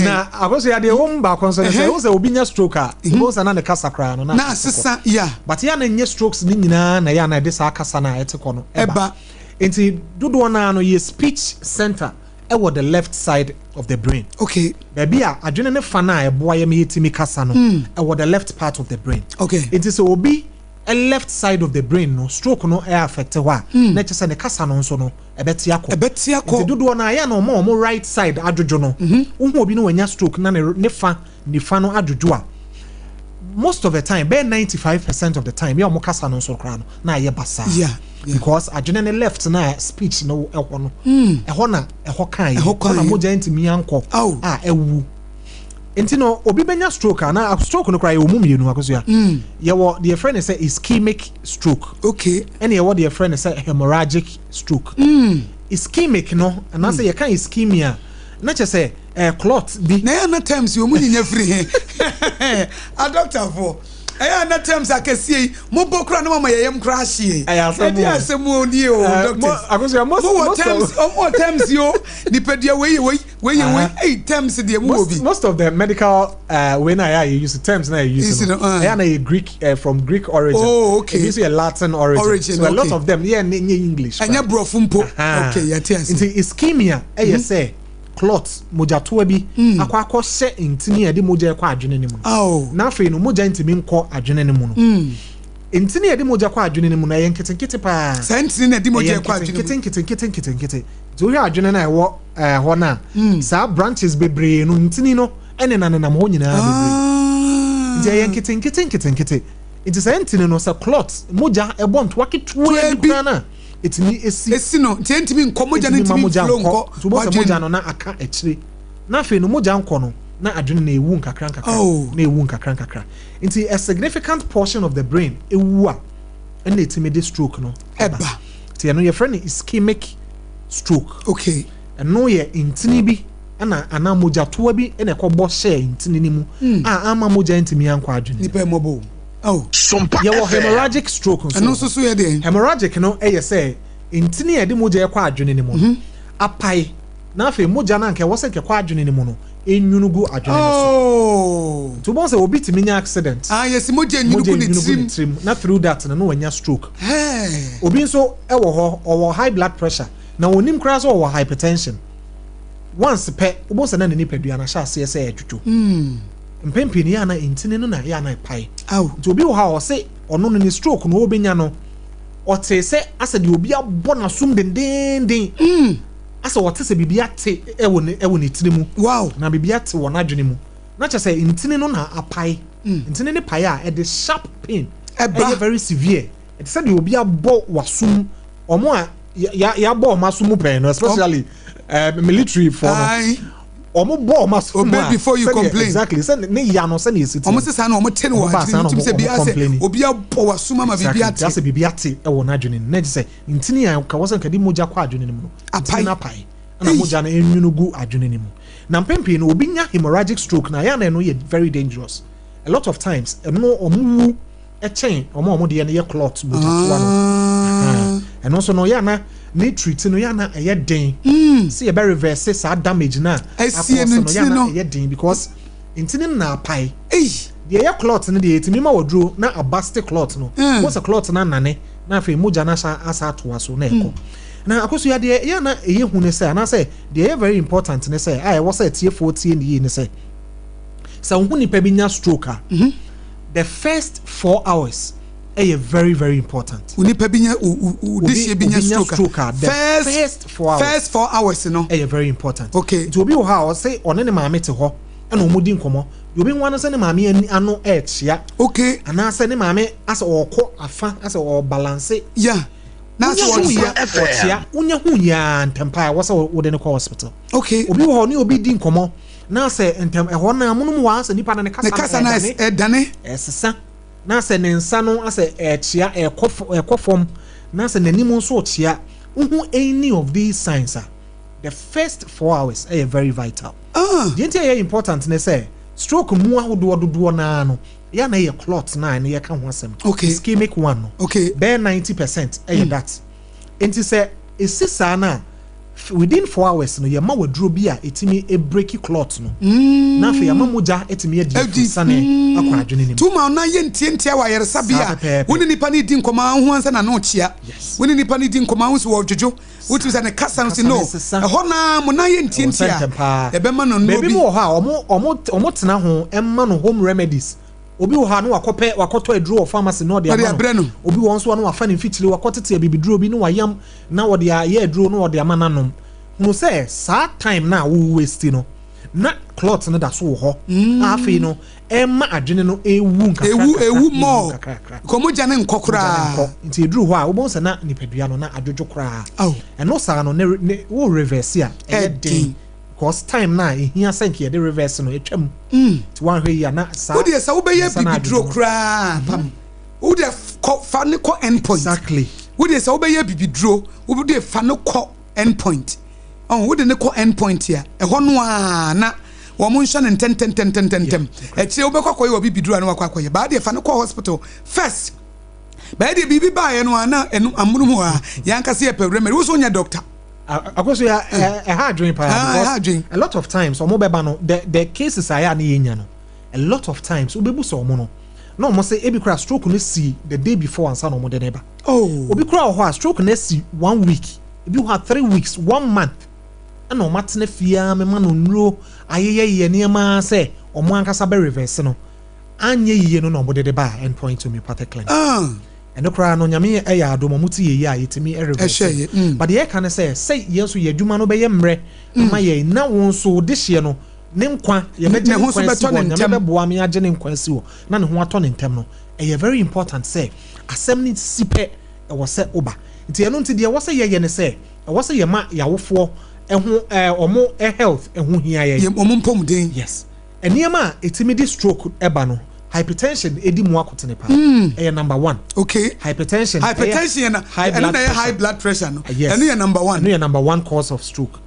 Na akɔso yɛ adeɛ wɔn baako nso ne sɛ, wɔn sɛ obi nya stroke a, wɔn sɛ na ne kasa koraa no na asesa ya. But yɛ na nye strokes ne nyinaa na yɛ na ɛde saa kasa na ɛte kɔ no ɛba. Nti dodoɔ naa no, yɛ speech center ɛwɔ the left side of the brain. Baabi a adwene ne fa no a ɛboa yɛ ma yɛtumi kasa no, ɛwɔ the left part of the brain. Nti sɛ obi Left side of the brain no, stroke no ɛ affect hɔ a, na ɛkyɛ sɛ ne kasa no nso no ɛbɛte akɔ. Ɛbɛte akɔ. Nti dodoɔ no a, ɛyɛ a na wɔn a wɔn right side adwodwo no, wohu obi na wanya stroke na ne ne fa nifa no adwodwo a, most of the time, bɛyɛ 95% of the time, yɛ a wɔn kasa no nso koraa no na ayɛ basaa. Because adwene ne left na speech no ɛhɔ no, ɛhɔ na ɛhɔ kaeɛ, ɛhɔ na mogya ntumi ankɔ a ɛwu. Nti no obi bɛnya stroke a, na stroke no koraa yɛwɔ mu mmienu Akosua. Yɛwɔ deɛ yɛfrɛ no sɛ ischemic stroke. Okay. Ɛna yɛwɔ deɛ yɛfrɛ no sɛ hemorrhagic stroke. Ischemic no, anaasɛ yɛka ischemia a, na kyerɛ sɛ ɛyɛ clot bi. Na ɛyɛ a na terms yi wɔn nyinya firi he? Adɔktafoɔ, ɛyɛ a na terms akɛseɛ yi mobɔ koraa na moama yɛn yam koraa ahye yɛn. Ɛyɛ asɛm o. Ɛdeɛ asɛm o nie o, doctors. Akosua, most, Mowɔ most terms, of. wɔn wɔ terms yi o. Nipadua wei yɛ wei. Wei yɛ wei ei terms deɛ mu wɔ bi. Most of the medical wei na yɛ a yɛ use terms na yɛ use no ɛyɛ na yɛ Greek from Greek origin. Oh okay. Ebi nso yɛ Latin origin. Origin so a lot of them yɛ ne nye English. Ɛnyɛ borɔfo mpo. Okay yɛ te ase. Nti ischemia ɛyɛ sɛ clot mogyatoa bi akɔ akɔ hyɛ ntini a ɛde mogya ɛkɔ adwene no mu no. Na afei no mogya ntumi nkɔ adwene no mu no. Ntini a ɛde mogya kɔ adwene no mu no ɛyɛ nketenkete paa. Saa ntini na ɛde mogya kɔ adwene mu. Ɛyɛ nketenkete nketenkete nketenkete. Nti wohwɛ adwene no a ɛwɔ eh, hɔ no a, mm. saa branches bebree no, ntini no nenanenam hɔ nyinaa bebree. Ah. Nti ɛyɛ nketenkete nketenkete. Nti saa ntini no, sɛ clot, mogya ɛbɔ ntoa ketewa bi koraa no a, ɛtumi esi. Esi no, nti ɛntumi nkɔ, mogya no ntumi flow nkɔ. Nti wobɛhu sɛ mogya no na aka akyire. Na afei no mogya nkɔ no, na adwene no ewu nkakra nkakra, oh. na ewu nkakra nkakra. Nti a significant portion of the brain ewu a, ɛna ɛtumi de stroke no ɛba. Nti ɛno yɛfrɛ no ischemic stroke. Okay. Ɛno yɛ ntini bi ɛna anaa mogyatoa bi na ɛkɔbɔ hyɛɛ ntini no mu hmm. a ama mogya ntumi ankɔ adwene. Nipa mmɔbɔ o. Oh. Sompa Yɛwɔ hemorrhagic stroke nso. Ɛno nso so yɛ deɛ. Hemorrhagic no yɛ sɛ ntini a ɛde mogya ɛkɔ adwene no mu no mhm. apae na afei mogya no anka ɛwɔ sɛ nkɛkɔ adwene no mu no enwunu gu adwene no so. Oh. Nti wobɛhu sɛ obi tumi nya accident. Ah, yɛsi mogya enwunu gu ne tirim. Na through that no na wanya stroke. Hey. Obi nso wɔ hɔ, ɔwɔ high blood pressure, na ɔnnim koraa sɛ ɔwɔ hypertension. Once pɛ, wobɛhu sɛ na ne nipadua no ahyɛ aseɛ sɛ ɛredwodwo. Mpɛn pii no, yɛ a na ntini no na yɛ a na ɛpae. Nti obi wɔ hɔ a ɔse ɔno no ne stroke no ɔrebɛnya no, ɔtee sɛ asɛ deɛ obi abɔ n'asom dendeenden. Asɛ ɔte sɛ biribi ate wɔ ne wɔ ne tiri mu. Na biribi ate wɔ n'adwene mu. Na kyerɛ sɛ ntini no na apae. Ntini no pae a, ɛde sharp pain. Ɛyɛ very severe. Ɛte sɛ deɛ obi abɔ w'asom, wɔn a yɛabɔ wɔn aso mu pɛn no, especially eh, military foɔ no. Wɔn bɔ wɔn aso mu a, before you complain. Exactly, sɛ ne ya no sɛdeɛ esi teɛ. Wɔn sesa na wɔn te no wɔ adwene mu, sɛ bi asɛ obi abɔ w'asom ama biribi ate. Exactly, asɛ biribi ate wɔ n'adwene mu. Na ɛte sɛ ntini a nka wɔ sɛ nka de mogya kɔ adwene no mu no, ntini no apae, ɛna mogya no enwunu gu adwene no mu. Na mpɛn pii no, obi nya hemorrhagic stroke na ayɛ a na ɛno yɛ very dangerous. A lot of times, ɛno wɔn wu. kyɛn wɔn a wɔn deɛ no yɛ clot mogyatoa no. Ah. Ɛno nso no yɛ ana ne treat no yɛ ana ɛyɛ den. Mm. Sɛ yɛbɛ reverse saa damage no a akɔ so no yɛ ana ɛyɛ den because ntini no na apae. Deɛ ɛyɛ clot no deɛ yɛtumi ma waduro na abaste clot no. Mm. Mo sɛ clot no anane na afei mogya no asa asa atoa so na ɛkɔ. Mm. Na akosua deɛ yɛ ana ɛyɛ hu ne sɛ anaasɛ deɛ ɛyɛ very important ne sɛ a ɛwɔ sɛ atiefoɔ tie ne yie ne sɛ sɛ wohu nipa bi nya stroke a. Mm -hmm. The first 4 hours ɛyɛ very very important. Onipa bi nya o dehyeɛ bi nya stroke a, the first 4 hours, first 4 hours no ɛyɛ very important. Okay. Nti obi wɔ hɔ a ɔsɛ ɔne ne maame te hɔ ɛna wɔn di nkɔmɔ deɛ obi nwa no sɛ ne maame ani ano ɛɛkyia. Okay. Anaasɛ ne maame asɛ ɔɔkɔ afa asɛ ɔɔbalance. Na asɛ ɔkyia ɔkyia wonya hu yaa ntɛmpa a ɛwɔ sɛ wode ne kɔ hospital. Okay. Obi wɔ hɔ ne obi di nkɔmɔ na sɛ ntɛm ɛhɔ no amonom wɔ asɛ nipa no ne kasa no ɛdane ɛsesa na sɛ ne nsa no asɛ ɛkyea ɛkɔ fam na sɛ n'anim nso kyea, wohu any of these signs a, the first 4 hours ɛyɛ very vital. Deɛ nti ɛyɛ important ne sɛ stroke mu ahodoɔ dodoɔ naa no yɛ na ɛyɛ clot na ɛno yɛka ho asɛm, ischemic one no, bɛyɛ 90% ɛyɛ that. Nti sɛ esi saa na within 4 hours no yɛma waduro bi a ɛtumi break clot no na afei ama mogya ɛtumi adi afusane akɔ adwene no mu. Tuma ɔnan yɛ ntiantia wɔ ayaresabea a wo ne nipa no di nkɔmɔ a wohu ansa na no kyea. Wo ne nipa no di nkɔmɔ a wohu sɛ wɔdwodwo, wotumi sɛ ne kasa no si no ɛhɔ naa mo nan yɛ ntiantia, yɛbɛma no nnuro bi. Baabi mu wɔ hɔ a ɔmo tena ho ɛma no home remedies. Obi wɔ hɔ a na wakɔpɛ wakɔtɔ aduro wɔ pharmacy na ɔde ama no. Obi wɔ hɔ nso a na wafa ne mfikyire wakɔtete abibiduro bi na wayam na ɔde ayɛ aduro na ɔde ama no anom. Hunu sɛ saa time no a wo waste no na clot no da so wɔ hɔ a afei no ɛma adwene no ɛwu nkakra Ewu nkakra ewu ɛwu more. nkakra nkakra. Kɔ mogya no nkɔ Mogya no koraa. nkɔ. Nti ɛduru hɔ a wobɛhu sɛ na nipadua no na adwodwo koraa. Ao. Ɛno saa no ne ne wo reverse a ɛyɛ den. Ɛden. Because time no a ɛhia sɛ nka yɛde reverse no ɛtwam. Nti woanhwɛ yie a na saa Wo deɛ sɛ wobɛyɛ nsa no bibiduro adwodwo no. koraa pam. Wo deɛ kɔ fa no kɔ end point. Exactly. Wo deɛ sɛ wobɛyɛ bibiduro wo deɛ fa no kɔ end point. Ɔn wode no kɔ end point a ɛhɔ no ara na wɔn nhyɛ no ntɛntɛntɛntɛntɛm. Akyire wobɛkɔ akɔyɛ wɔ bibiduro a na wakɔ akɔyɛ. Baa deɛ fa no kɔ hospital first. Bɛyɛ deɛ biribi baeɛ no a na ɛno amonom hɔ a yɛn ankasa yɛpɛ remedy. Wo nso wonyɛ doctor. Akoso ya ɛha adwene paa Ah, ɛha because adwene. a lot of times ɔmo bɛba no the cases a yɛ a ne yɛnya no a lot of times wobɛbu sɛ ɔmo no na ɔmo sɛ ebi kora stroke no si the day before ansa na ɔmo de ne ba. Oh. Obi kora wɔ hɔ a stroke no asi one week, ebi wɔ hɔ a 3 weeks, one month, ɛna ɔmo atena fie a mema no nnuro ayeyɛyɛ nneɛma sɛ ɔmo ankasa bɛ reverse no anyɛ yie no na ɔmo de de ba Endpoint Homeopathic Clinic. Ah. Ɛno koraa no Nyame ɛyɛ adom ɔmo te yɛyi a yɛtumi reverse. Ɛhyɛ yɛ. But deɛ yɛka ne sɛ yɛn nso yɛ adwuma no bɛyɛ mmerɛ ama yɛn na wɔn nso de hyeɛ no ne nkwa yɛbɛgye Ne ne ho nso nkwa asi bɛtɔ ne hɔ Nyame ntɛm. bɛboa me agye ne nkwa asi hɔ na ne ho atɔ ne ntɛm no, ɛyɛ very important sɛ asɛm ne si pɛ ɛwɔ sɛ woba. Nti ɛno nti deɛ ɛwɔ sɛ yɛyɛ ne sɛ ɛwɔ sɛ yɛma yɛawofoɔ ɛho ɔmo health ɛho hia yɛn. Yɛ ɔmo mpɔmuden. Yes, nneɛma a ɛtumi de stroke ɛba no, hypertension ɛdi mu akotene paa, ɛyɛ number one. Hypertension. Hypertension yɛ na high ɛno blood na ɛyɛ high pressure. Blood pressure no. Yes. Ɛno yɛ number one. Ɛno yɛ number one cause of stroke.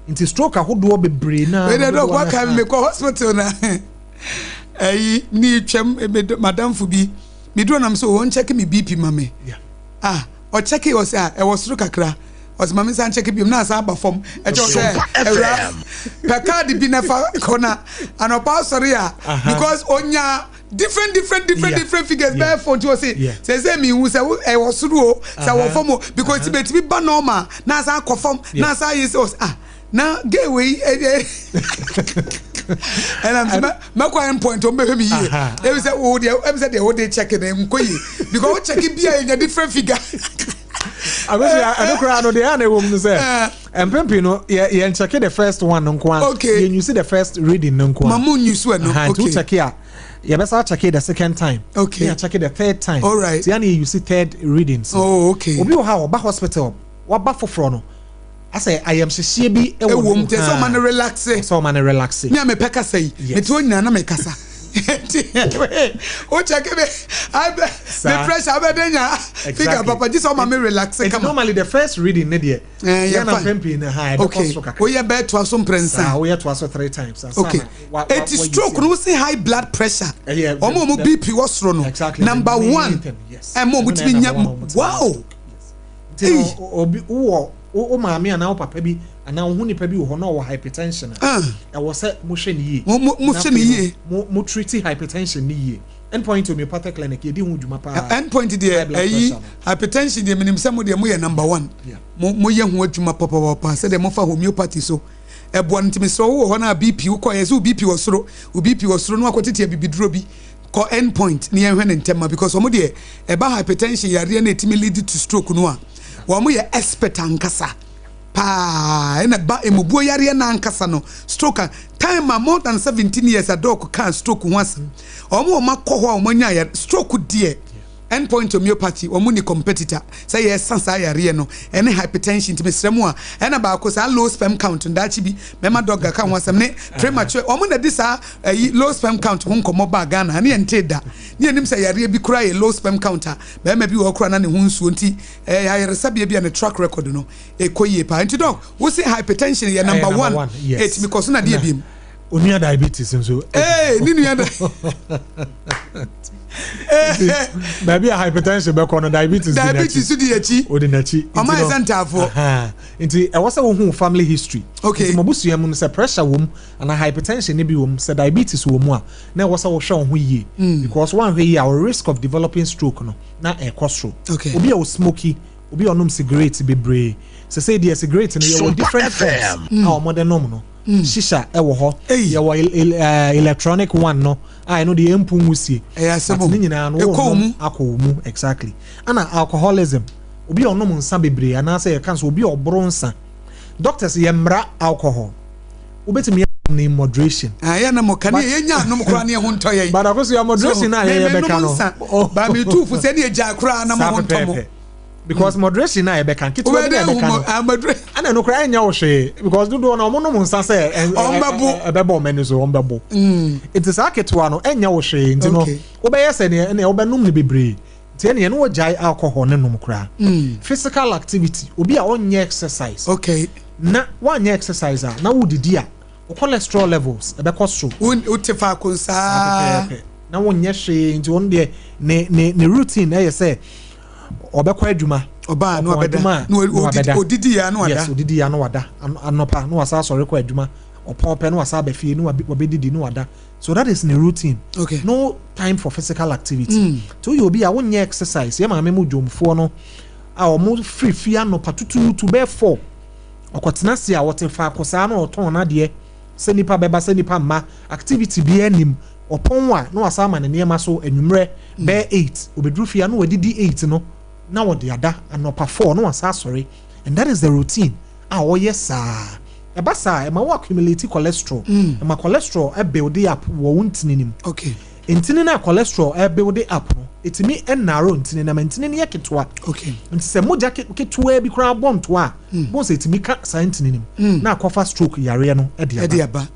Nti stroke ahodoɔ bebree naa Wei deɛ dɔk dodoɔ waka mi mekɔ hospital na ɛyi ne twɛm madamfo bi meduro nam so wɔn check me BP ma me. Ah, ɔcheck ɔsɛ a ɛwɔ soro kakra, ɔsɛ maame nsa ncheck biom na asa aba fam. Ɛkyɛ ɔsɛ ɛwura pɛ kaadi bi na fa kɔ na anɔpa asɔre a because onya different different different different figures bɛyɛ fo. Nti ɔsɛ sɛ mi hu sɛ ɛwɔ soro o sɛ ɛwɔ fam o because ti bɛtumi ba normal na asa akɔ fam na asa ayɛ sɛ ɔsɛ ah na gay wei ɛyɛ ɛnam sɛ mɛkɔ end point ɔmo bɛhwɛ mi yie. Ebi sɛ wo deɛ ebi sɛ deɛ wo de check ne nkɔ yie because wo check bi a yɛ different figure. Akosi ɛno koraa no deɛ ɛna ɛwɔ mu no sɛ mpempem no yɛ yɛn check the first one no nko a yɛn use the first reading no nko a. Mamu nyusu ɛno. Nti wo check a yɛbɛsa check the second time. Ne yɛ check the third time. Ti yɛn yɛ use third readings. Obi wɔ ha a ɔba hospital waba foforɔ no asɛ ayamhyehyeɛ bi ɛwɔ ɛwɔ ne mu nti ɛsɛ ɔma no relax. Ɛsɛ ɔma no relax. Mi a mepɛ kasa yi mete hɔ nyinaa na mekasa nti o check me abɛ me pressure abɛde nya figure papa gye sɛ ɔma me relax Nti kama. Normally the first reading ne deɛ yɛn yɛn na fine. mpempem no ha ɛbɛkɔ soro kakra. Woyɛ bɛɛ toa so mprɛnsa. Saa woyɛ toa so three times ansa na Eti stroke no wosi high blood pressure Ɛyɛ ɔmo a ɔmo BP wɔ soro no the number main one thing, yes. Ɛmo ɔmo Ɛno na tumi ɛyɛ nya number one a ɔmo tumi nya stroke. Yes. Nti no obi wowɔ wo maame anaa wo papa bi anaa wo ho nipa bi wɔ hɔ na ɔwɔ hypertension a Ah. ɛwɔ sɛ mohwɛ ne yie. Mo Na hwɛ ne afei no, yie. mo treat hypertension ne yie. Endpoint Homeopathic Clinic yɛdi ho dwuma paa. Endpoint High deɛ blood ɛyi pressure no. Hypertension deɛ menim sɛ mo deɛ moyɛ number one. Mo moyɛ ho adwuma papapapa sɛdeɛ mofa homeopathy so ɛboa no. Nti mesrɛ wo wɔ hɔ no a BP wokɔ yɛ sɛ wo BP wɔ soro, wo BP wɔ soro na wakɔtete abibiduro bi, kɔ Endpoint ne yɛnhwɛ ne ntɛm ma because ɔmo deɛ ɛba hypertension yareɛ no ɛtumi lead to stroke no a wɔn yɛ expert ankasa paa. Ɛna ba emubuo yareɛ n'ankasa no stroke a time a more than 17 years a doc kaa stroke ho asɛm, wɔn akɔ hɔ a wɔn anya yare stroke deɛ, Endpoint Homeopathy wɔn ni competitor sɛ yɛsa saa yareɛ no ɛne hypertension. Nti mesrɛ mu a ɛna baako saa low sperm count ndaakye bi mɛma doc ka ho asɛm ne premature. Wɔn na di saa ɛyi low sperm count ho nkɔmɔ baa Ghana ɛne yɛn te da ne yɛnim sɛ yareɛ bi kura yɛ low sperm count a bɛrima bi wɔ hɔ kora na ne ho nsuo. Nti ayaresabea bi a ne track record no ɛkɔ yie paa. Nti doc wosi hypertension yɛ number one, ɛtumi kɔ so na deɛ biem? Onua diabetes nso. Ee, ne nua da. Baabi a hypertension bɛkɔ no, diabetes di n'akyi. Diabetes di akyi. Odi n'akyi. Ɔmo ayɛ sɛ ntaafoɔ. Nti ɛwɔ sɛ wohu family history. Nti mo busua mu no sɛ pressure wɔ mu anaa hypertension ne bi wɔ mu, sɛ diabetes wɔ mu a, na ɛwɔ sɛ wohwɛ wo ho yie because woanhwɛ yie a wo risk of developing stroke no na ɛkɔ soro. Obi a osmoke, obi a ɔnom cigarette bebree sɛ deɛ cigarette no yɛwɔ different forms a wɔde nom no. Shisha ɛwɔ hɔ. Ei. Yɛwɔ electronic one no a ɛno deɛ ɛmpu nwusie. Ɛyɛ asɛm But o. ne nyinaa no Ɛkɔ wo wɔnom mu. akɔ wo mu, exactly. Ɛna alcoholism, obi a ɔnom nsa bebree anaasɛ yɛka sɛ obi a ɔboro nsa. Doctors, yɛ mmara alcohol. Wobɛtumi anom no in moderation. Ayɛ na mo ka ne yɛnya anom koraa ne ɛho ntɔ yɛn. But Akosua, moderation a yɛyɛ bɛka no. Nsa ba mi tu fo sɛ ne yɛgya koraa na mo Saa ho ntɔ mo. pɛpɛɛpɛ. Because moderation a yɛbɛka ketewa bi na Wobɛdɛ hu yɛbɛka mo no. amadure. Ɛna no koraa ɛnyɛ wo hwee because dodoɔ no ɔmo nom nsa sɛ Ɔmbɛbo. ɛbɛbɔ ɔmo ani so, ɔmbɛbo. Nti saa ketewa no ɛnyɛ wo hwee, nti no wobɛyɛ sɛ neɛ ɛnea wobɛnom no bebree, nti ɛneɛ no wɔgyae alcohol ne nom koraa. Physical activity, obi a ɔnyɛ exercise, na woanyɛ exercise a na wodidi a, wo cholesterol levels ɛbɛkɔ soro. Wote faako Saa nsaa. pɛpɛɛpɛ, na wonyɛ hwee, nti ɔno deɛ ne routine ɛyɛ sɛ ɔbɛkɔ adwuma, Ɔbaa na ɔpɔn wabɛda. adwuma a, Na na wabɛda. odidi ya na wada. Yes, odidi ya na wada. Anɔpa na wasa asɔre kɔ adwuma, ɔpɔn pɛ na wasa aba fie na wabɛdidi na wada. So that is ne routine. No time for physical activity. Nti woyɛ obi a wonyɛ exercise, yɛ maame mu dwomfoɔ no a ɔmo firi fie anɔpa tutuutu bɛyɛ 4, ɔkɔtena se a wɔte faako saa na ɔtɔn n'adeɛ sɛ nipa bɛba sɛ nipa mma, activity bi anim, ɔpɔn a na wasa ama ne nneɛma so anwummerɛ bɛyɛ 8, obɛduru fie a na wadidi 8 no na wɔde ada anɔpa 4 na wasa asɔre, and that is the routine a ɔyɛ saa. Ɛba saa, ɛma wo accumulate cholesterol, ɛma cholesterol ɛbuild up wɔ wo ntini nim. Ntini no a cholesterol ɛbuild up no, ɛtumi ɛnarrow ntini na ma ntini no yɛ ketewa. Nti sɛ mogya ketewa bi koraa bɔ ntoa a, bɔn sɛ ɛtumi ka saa ntini nim na akɔfa stroke yareɛ no ɛde Ɛde aba. aba.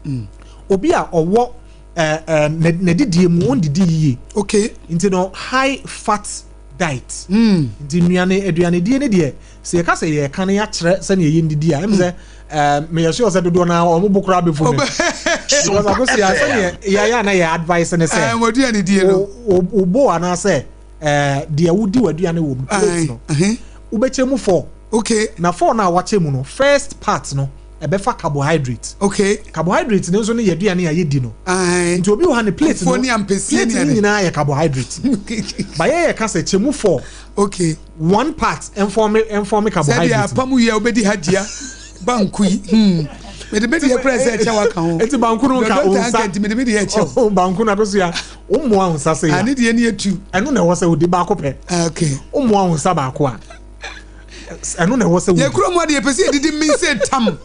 Obi a ɔwɔ ɛɛ ɛɛ n'adidie mu ɔndidi yie, nti no high fat diet, nti nnuane aduanedie ne deɛ sɛ yɛka sɛ yɛka no yɛakyerɛ sɛnea yɛ ndidi a, ɛmu sɛ meyɛ sure sɛ dodoɔ no a ɔmo bo koraa bɛfu me because Akosua, sɛnea yɛayɛ a na yɛ advice ne sɛ Wɔaduane die no. wo bowl anaasɛ deɛ wodi w'aduane wɔ mu, plate no, wobɛkyɛ mu four. Na four no a wakyɛ mu no, first part no ɛbɛfa carbohydrate. Carbohydrate no nso no yɛ aduane a yɛdi no. Nti obi wɔ ha ne plate no Fufuo ne ampesie plate ne no ade. nyinaa yɛ carbohydrate, ba yɛyɛ ka sɛ kyɛ mu four, one part ɛnform Sɛdeɛ carbohydrate. Apam wie a wobɛdi hagyia banku yi. Mede me deɛ koraa sɛ ɛkyɛ waka ho. Eti banku no nka Dɔkta wo nsa anka nti mede me deɛ ɛkyɛ wo. Banku no, Akosua, wommoa wo nsa sɛ Ah, ne ya deɛ ne yɛ tu. Ɛno na ɛwɔ sɛ wodi baako pɛ. Ah, okay. Wommoa wo nsa baako a, ɛno na ɛwɔ sɛ Yɛ wodi. kurom hɔ deɛ, yɛpɛ sɛ yɛdidi me sɛ tam.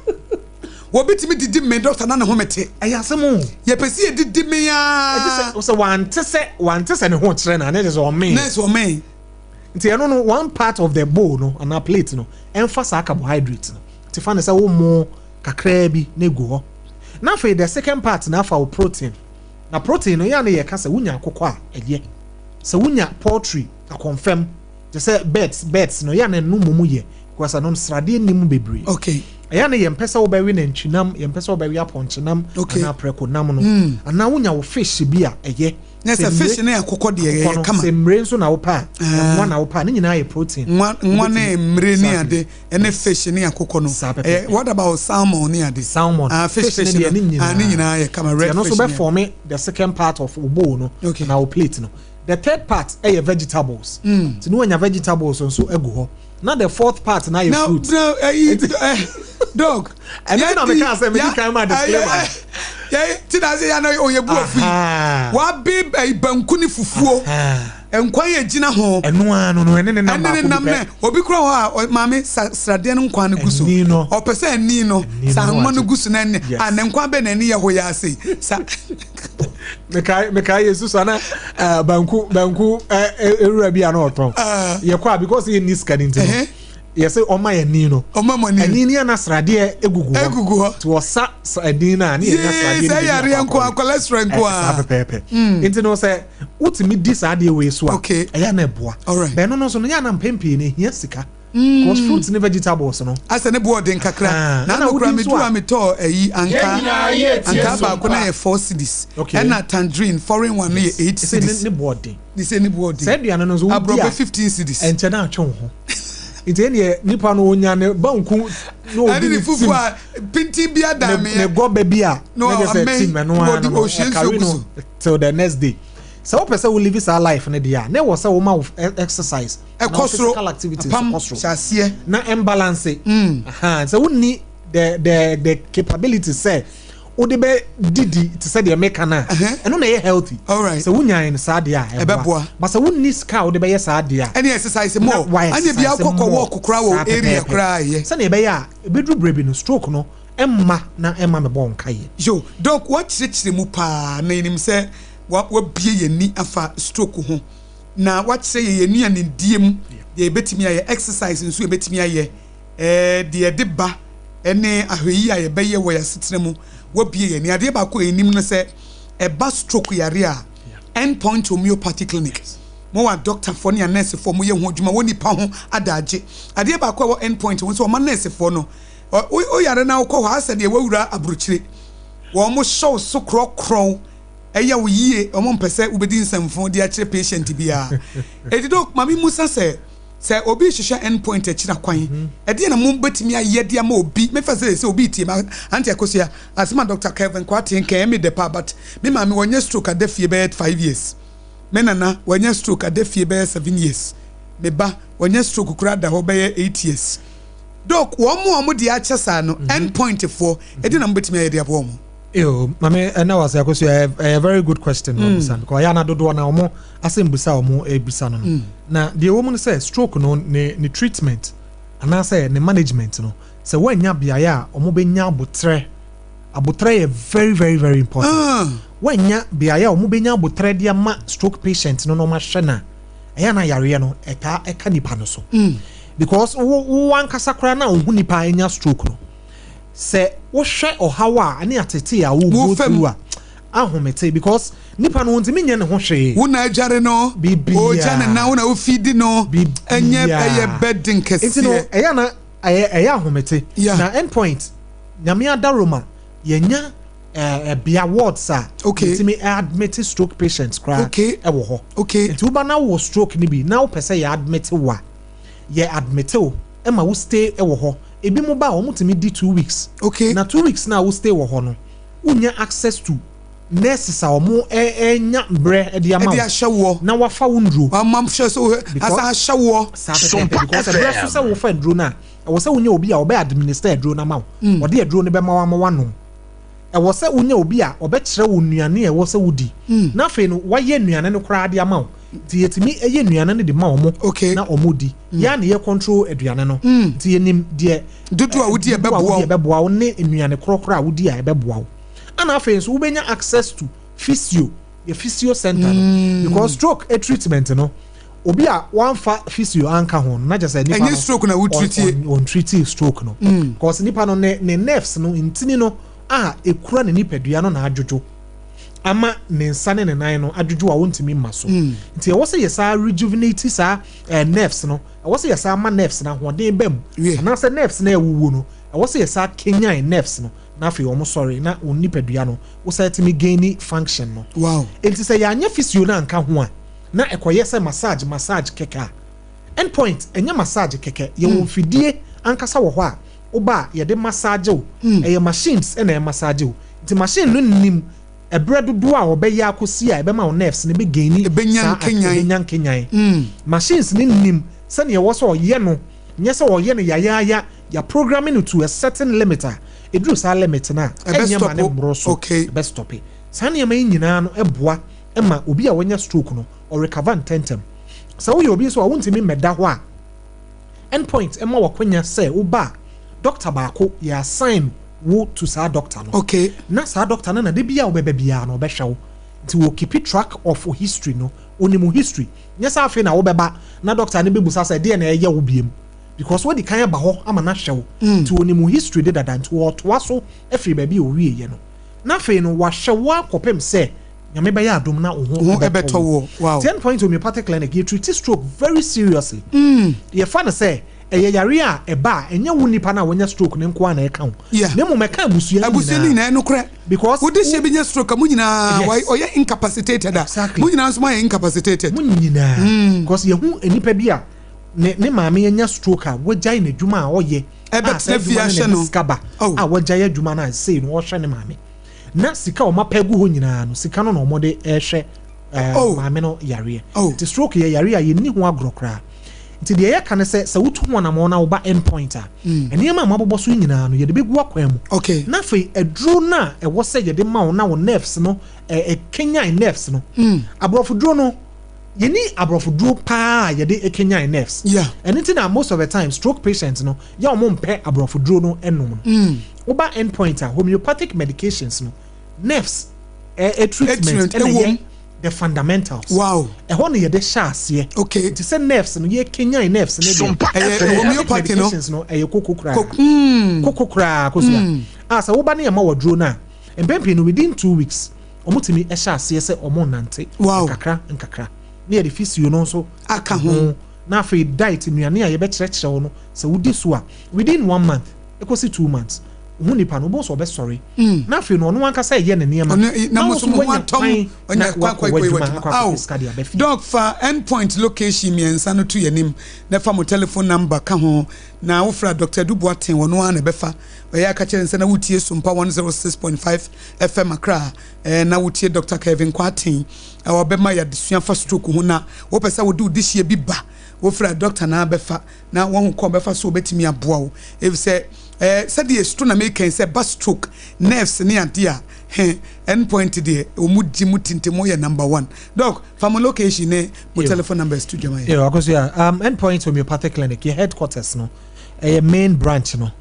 Wɔbi tumi didi me, dɔkta, na ne ho mete. Ɛyɛ asɛm o. Yɛpɛ sɛ yɛdidi me ɛgye aa. sɛ wante sɛ ne ho kyerɛ na ne kyerɛ sɛ ɔmee. Nurse ɔmee. Nti ɛno no, one part of the bowl no anaa plate no ɛmfa saa carbohydrate no, nti fa ne sɛ wo mo kakraa bi na egu hɔ, na afei the second part na afa wo protein. Na protein no yɛ a na yɛka sɛ wonya akokɔ a ɛyɛ, sɛ wonya poultry akɔnfɛm te sɛ birds no, yɛ a na ɛno mmom yɛ because ɛno no sradeɛ nni bebree. Ɛyɛ a na yɛmpɛ sɛ wobɛwe nantwinam, yɛmpɛ sɛ wobɛwe apɔnkyenam anaa prɛkonam no, anaa wonya wo fish bi a ɛyɛ. Na sɛ fish ne akokɔ deɛ akokɔ yɛ no kama. Sɛ mmire nso na wopɛ a, ɛnwa na wopɛ a, ne nyinaa yɛ protein. Nwa ne mmire ne Exactly. ade ɛne fish ne akokɔ no. Saa pɛpɛɛpɛ. Ɛyɛ, what about salmon ne ade? Salmon. Ah, fish ne fish deɛ no. ne nyinaa. Ah, ne nyinaa yɛ kama, red Nti ɛno nso fish ne ade. bɛform the second part of wo bowl no anaa wo plate no. The third part ɛyɛ vegetables, nti ne wanya vegetables nso agu hɔ, na the fourth part na yɛ Na fruit. na ɛyi dog. Ɛno nti na meka sɛ medi kan ma disclaimer. Yɛ ti na ase ya na oyɛ bu afu yi. Wabe ɛyi banku ne fufuo. Nkwan yɛ gyina ho. Ɛno ara no, ɛne ne nam Ɛne ne baako nam bi nɛ pɛ. Obi kura hɔ a maame sa sradeɛ no nkwan no gu so. Ɛni no. Ɔpɛ sɛ ɛni no Ɛni no sa na anwa no wagye. gu so na ɛni a ne nkwan bɛ na ɛni yɛ hɔ yɛ ase sa. Mekae yɛ susu ana banku ewura bi a na ɔtɔn. Yɛkɔ a, because yɛ ni sika ne nti no, yɛsɛ ɔma yɛ ni no. Ɔma mo ni. Ɛni ni ana sradeɛ egugu hɔ. Egugu hɔ. Nti wɔsa ɛni na ne yɛ nya sradeɛ Yee no sɛ bi ne yareɛ akɔ nko a akɔwe. Cholesterol nko Saa a. pɛpɛɛpɛ. Nti no sɛ wotumi di saa adeɛ wei so a, ɛyɛ na ɛboa. Bɛn no nso no yɛ ana mpɛn pii no ehia sika because fruits ne vegetables no Asɛ ne bo ɔden kakra. Ah, Na ɛna ano kora wodi me nso duru a a metɔɔ ɛyi anka Yɛn nyinaa yɛ tie anka so baako na mpa. yɛ 4 cedis. Ɛna tangerine foreign one no yɛ 8 ɛsɛ ne cedis. ne bo ɔden. Ne sɛ ne bo ɔden. Saa aduane no nso wodi Aborɔbɛ a 15 cedis. Ɛnkyɛ na atwe wo ho, nti ɛneɛ nipa no onya ne banku na Ɛne odi ne ne fufuo tim a pintin bi ada ne me. Ne gɔbɛ bi a Na na kyerɛ sɛ amɛn tim ɛno na ara ɔde no no ɔhwie nsuo ɛkari gu no so. till the next day. Sɛ wopɛ sɛ wo live saa life no deɛ a, na ɛwɔ sɛ woma wo exercise na Ɛkɔ wo soro. physical activities Apam kɔ soro hyɛ aseɛ. na ɛmbalance. Aha, sɛ wonni the capability sɛ wode bɛ didi te sɛ deɛ meka no a, ɛno na ɛyɛ healthy. Sɛ wonyae no saa deɛ a, ɛboa. But sɛ wonni sika a wode bɛyɛ saa deɛ a, ɛne exercise more, ɛne bia wokɔkɔ walk koraa wɔ area koraa yɛ. Sɛdeɛ ɛbɛyɛ a ɛbɛduru berɛ bi no, stroke no ɛmma na ɛmma mebɔ wo nkaeɛ. Yo, Doc, woakyerɛkyerɛ mu paa na yɛnim sɛ woabue yɛn ani afa stroke ho na woakyerɛ yɛn yɛn nnuanedie mu deɛ yɛbɛtumi ayɛ, exercise nso yɛbɛtumi ayɛ, ɛɛ deɛ ɛde ba ne ahwɛyie a yɛbɛyɛ wɔ yɛn asetena mu. Woabue yɛn ani. Adeɛ baako a yɛnim no sɛ ɛba stroke yare a, End Point Homeopathy Clinic, mowɔ adɔktafoɔ ne anɛɛsefoɔ a wɔyɛ ho adwuma wɔ nnipa ho adagye. Adeɛ baako a ɛwɔ End Point ho sɛ wɔma nɛɛsefoɔ no, wo yare na wokɔ hɔ a asɛ deɛ woawura aburokyire. Wɔn hyɛ wo so korɔkorɔ wo, ɛyɛ wo yie, wɔn mpɛ sɛ wobɛdi nsɛmfo de akyerɛ patient biara. Enti doc, ma me musa sɛ, sɛ obi rehwehwɛ End Point akyiri akwan, ɛdeɛn na mobɛtumi ayɛ de ama obi? Mefa sɛ sɛ obi retie me, Auntie Akosua, asɛm a Doctor Kelvin Kwarteng ka ɛyɛ me dɛ paa, but me maame wanya stroke ada fie bɛyɛ 5 years. Me nana wanya stroke ada fie bɛyɛ 7 years. Me ba wanya stroke koraa da hɔ bɛyɛ 8 years. Doc, wɔn a wɔn deɛ akyɛ saa no, End Point foɔ, ɛdeɛn na mobɛtumi ayɛ de aboa wɔn? Yo, maame, ɛna wase Akosua, ɛyɛ very good question na ɔbusa, because ɔyɛ ana dodoɔ na ɔmo asɛm busa a ɔmo ebisa no. Na deɛ ɛwɔ mu no sɛ stroke no ne treatment anaasɛ ne management no, sɛ wɔanya beaeɛ a ɔmo bɛnya abotrɛ, abotrɛ yɛ very very very important. Wɔanya beaeɛ a ɔmo bɛnya abotrɛ de ama stroke patient no na ɔmo ahwɛ na ɛyɛ na yareɛ no ɛtaa ɛka nipa no so. Because wo ankasa koraa na ohun nipa anya stroke no, sɛ wohwɛ ɔhaw a ne atete a wo go through a, ahomete, because nipa no ntumi nyɛ ne ho hwee. Wo na adware no, ogya ne nan, wo na wofidi no, ɛnyɛ ɛyɛ bɛden kɛseɛ. Nti no ɛyɛ na ɛyɛ ahomete. Na End Point, Nyame adaroma, yɛnya ɛbea wards a yɛtumi admit stroke patients koraa ɛwɔ hɔ. Nti woba na wowɔ stroke no bi na wopɛ sɛ yɛ admit wo a, yɛ admit wo ɛma wo stay ɛwɔ hɔ. Ebi mo ba a, wɔn tumi di 2 weeks. Na 2 weeks na wo stay wɔ hɔ no, wonya access to nurses a wɔn ɛnya brɛ ɛde ama wo, ɛde ahyɛ woɔ, na wafa wo nduro. Wama hyɛ so asa ahyɛ woɔ. Saa pɛpɛɛpɛ, because ɛbrɛ so sɛ wofa nduro no a, ɛwɔ sɛ wonya obi a ɔbɛ administer aduro no ama wo, ɔde aduro no bɛma wo ama wanom. Ɛwɔ sɛ wonya obi a ɔbɛkyerɛ wo nnuane a ɛwɔ sɛ wodi, na afei no wayɛ nnuane no koraa de ama wo. Nti yɛtumi yɛ nnuane no de ma wɔn na wɔn di. Yɛa na yɛ control aduane no, nti yɛnim deɛ dodoɔ a wodi ɛbɛboa wo ne nnuane korɔkorɔ a wodi a ɛbɛboa wo. Ana afei nso wobɛnya access to physio, yɛ physio center no, because stroke treatment no, obi a wamfa physio anka ho no, na kyerɛ sɛ nipa no stroke na wo treat, on treat stroke no, because nipa no ne nerves no, ntini no a ekura ne nipadua no na adwodwo ama ne nsa ne ne nan no adwodwo a wɔntumi mma so. Nti ɛwɔ sɛ yɛ saa rejuvenate saa nerves no, ɛwɔ sɛ yɛ saa ma nerves no ahoɔden ba mu, anaasɛ nerves no ɛwuwu no, ɛwɔ sɛ yɛ saa kenyan nerves no na afei wɔn sɔre na wɔn nipadua no wɔsan tumi gain function no. Nti sɛ yɛanyɛ physio no anka ho a, na ɛkɔyɛ sɛ massage massage kɛkɛ a, End Point ɛnyɛ massage kɛkɛ. Yɛwɔ mfidie ankasa wɔ hɔ a woba a yɛde massage wo. Ɛyɛ machines ɛna ɛmassage wo, nti machine no nim ɛberɛ dodoɔ a ɔbɛyɛ akɔsi a ɛbɛma wo nerves no bɛgain. Ɛbɛnya saa nkenyan. Ɛbɛnya nkenyan. Machines no nim sɛnea ɛwɔ sɛ ɔyɛ no, nyɛ sɛ ɔyɛ no yayaaya. Yɛ programming no to a certain limit a ɛduru saa limit no a, ɛnyɛ ma ne mmoro so, ɛbɛstop. Saa nneɛma yi nyinaa no ɛboa ma obi a wanya stroke no ɔrecover ntɛntɛm. Sɛ woyɛ obi nso a wontumi mmɛda hɔ a, End Point ɛma wakwanya sɛ woba a, doctor baako yɛ assign wo to saa doctor no, na saa doctor no na de bia wobɛba biara no ɔbɛhwɛ wo, nti wɔ keep track of wo history no, onim wo history. Nyɛ sɛ afei na wobɛba na doctor no bɛbusa sɛ deɛ na ɛyɛ wo biem, because wadi kan aba hɔ ama no ahwɛ wo, nti onim wo history de dada, nti wɔtoa so afiri baabi a owieɛ no, na afei no wahwɛ wo akɔpem sɛ Nyame bɛyɛ adom na wo ho ɛbɛtɔ wo. Ten Point Homeopathic Clinic, yɛ treat stroke very seriously. Yɛfa no sɛ ɛyɛ yare a ɛba a, ɛnyɛ wo nipa no a wanya stroke ne nko a na ɛka wo, na mmom ɛka abusua no. Abusua no nyinaa, nokorɛ. Because wode hyɛ bi nya stroke a, mo nyinaa ɔyɛ incapacitated a, mo nyinaa nso moayɛ incapacitated. Mo nyinaa, because yɛhu nipa bi a ne maame anya stroke a wagyae n'adwuma a ɔyɛ a, ɛbɛtena fie ahyɛ no. Sika ba a, wagyae adwuma no a sei no ɔhwɛ ne maame, na sika a ɔma pɛ gu hɔ nyinaa no, sika no na ɔmɔde ɛhwɛ maame no yareɛ. Nti stroke yɛ yareɛ a yɛnni ho agorɔ koraa. Nti deɛ yɛka ne sɛ, sɛ wotu ho anammɔn na woba End Point a, nneɛma a moabobɔ so yi nyinaa no, yɛde bɛgu akwan mu. Na afei aduro no a ɛwɔ sɛ yɛde ma wo na wo nerves no, ɛkanyan nerves no. Aborɔfo duro no, yɛnni aborɔfo duro paa a yɛde kanyan nerves. Ɛno nti na most of the time stroke patients no, yɛ wɔn mpɛ aborɔfo duro no nom no. Woba End Point a, homeopathic medications no, nerves treatment ɛna ɛyɛ the fundamentals. Wow. Ɛhɔ na yɛde hyɛ aseɛ. Okay. Nti sɛ nerves no yɛ kenyan nerves no deɛ. Ɛyɛ homeopathy no. Medications no ɛyɛ koko koraa. Koko koraa kosua. A sɛ woba ne yɛ ma wɔ duro no a, mpɛn pii no within 2 weeks wɔn tumi hyɛ aseɛ sɛ wɔn nante. Nkakra nkakra. Ne yɛde physio no nso aka ho. Na afei diet, nnuane a yɛbɛkyerɛkyerɛ wo no, sɛ wodi so a, within one month ekosi 2 months, ohun nipa no, wobɛhu sɛ ɔbɛsɔre na afei no ɔno ankasa ɛyɛ ne nneɛma na mo nso mo ho atɔm na wakɔ w'adwuma akɔ akɔpɛ sika de aba fie. Doc, fa Endpoint location mmiɛnsa no to yɛn anim na fa mo telephone number ka ho, na wofrɛ a Doctor Adu Boateng ɔno ara na ɛbɛfa. Ɔyɛ aka kyerɛ no sɛ na wotie Sompa 106.5 FM Accra na wotie Doctor Kevin Kwarteng, ɔbɛma yɛ adesua fa stroke ho, na wopɛ sɛ wode wo dehyeɛ bi ba, wofrɛ a doctor no ara bɛfa na wahu kwan a ɔbɛfa so ɔbɛtumi aboa wo, efisɛ ɛɛ sɛdeɛ stroke na meka yi, sɛ ɛba stroke, nerves ne adeɛ a, he End point deɛ wɔn di mu tintim, wɔyɛ number one. Doc, fa mo location ne mo telephone numbers to dwama yɛ. Yo, Akosua, End Point Homeopathic Clinic, yɛ headquarters no, ɛyɛ main branch no,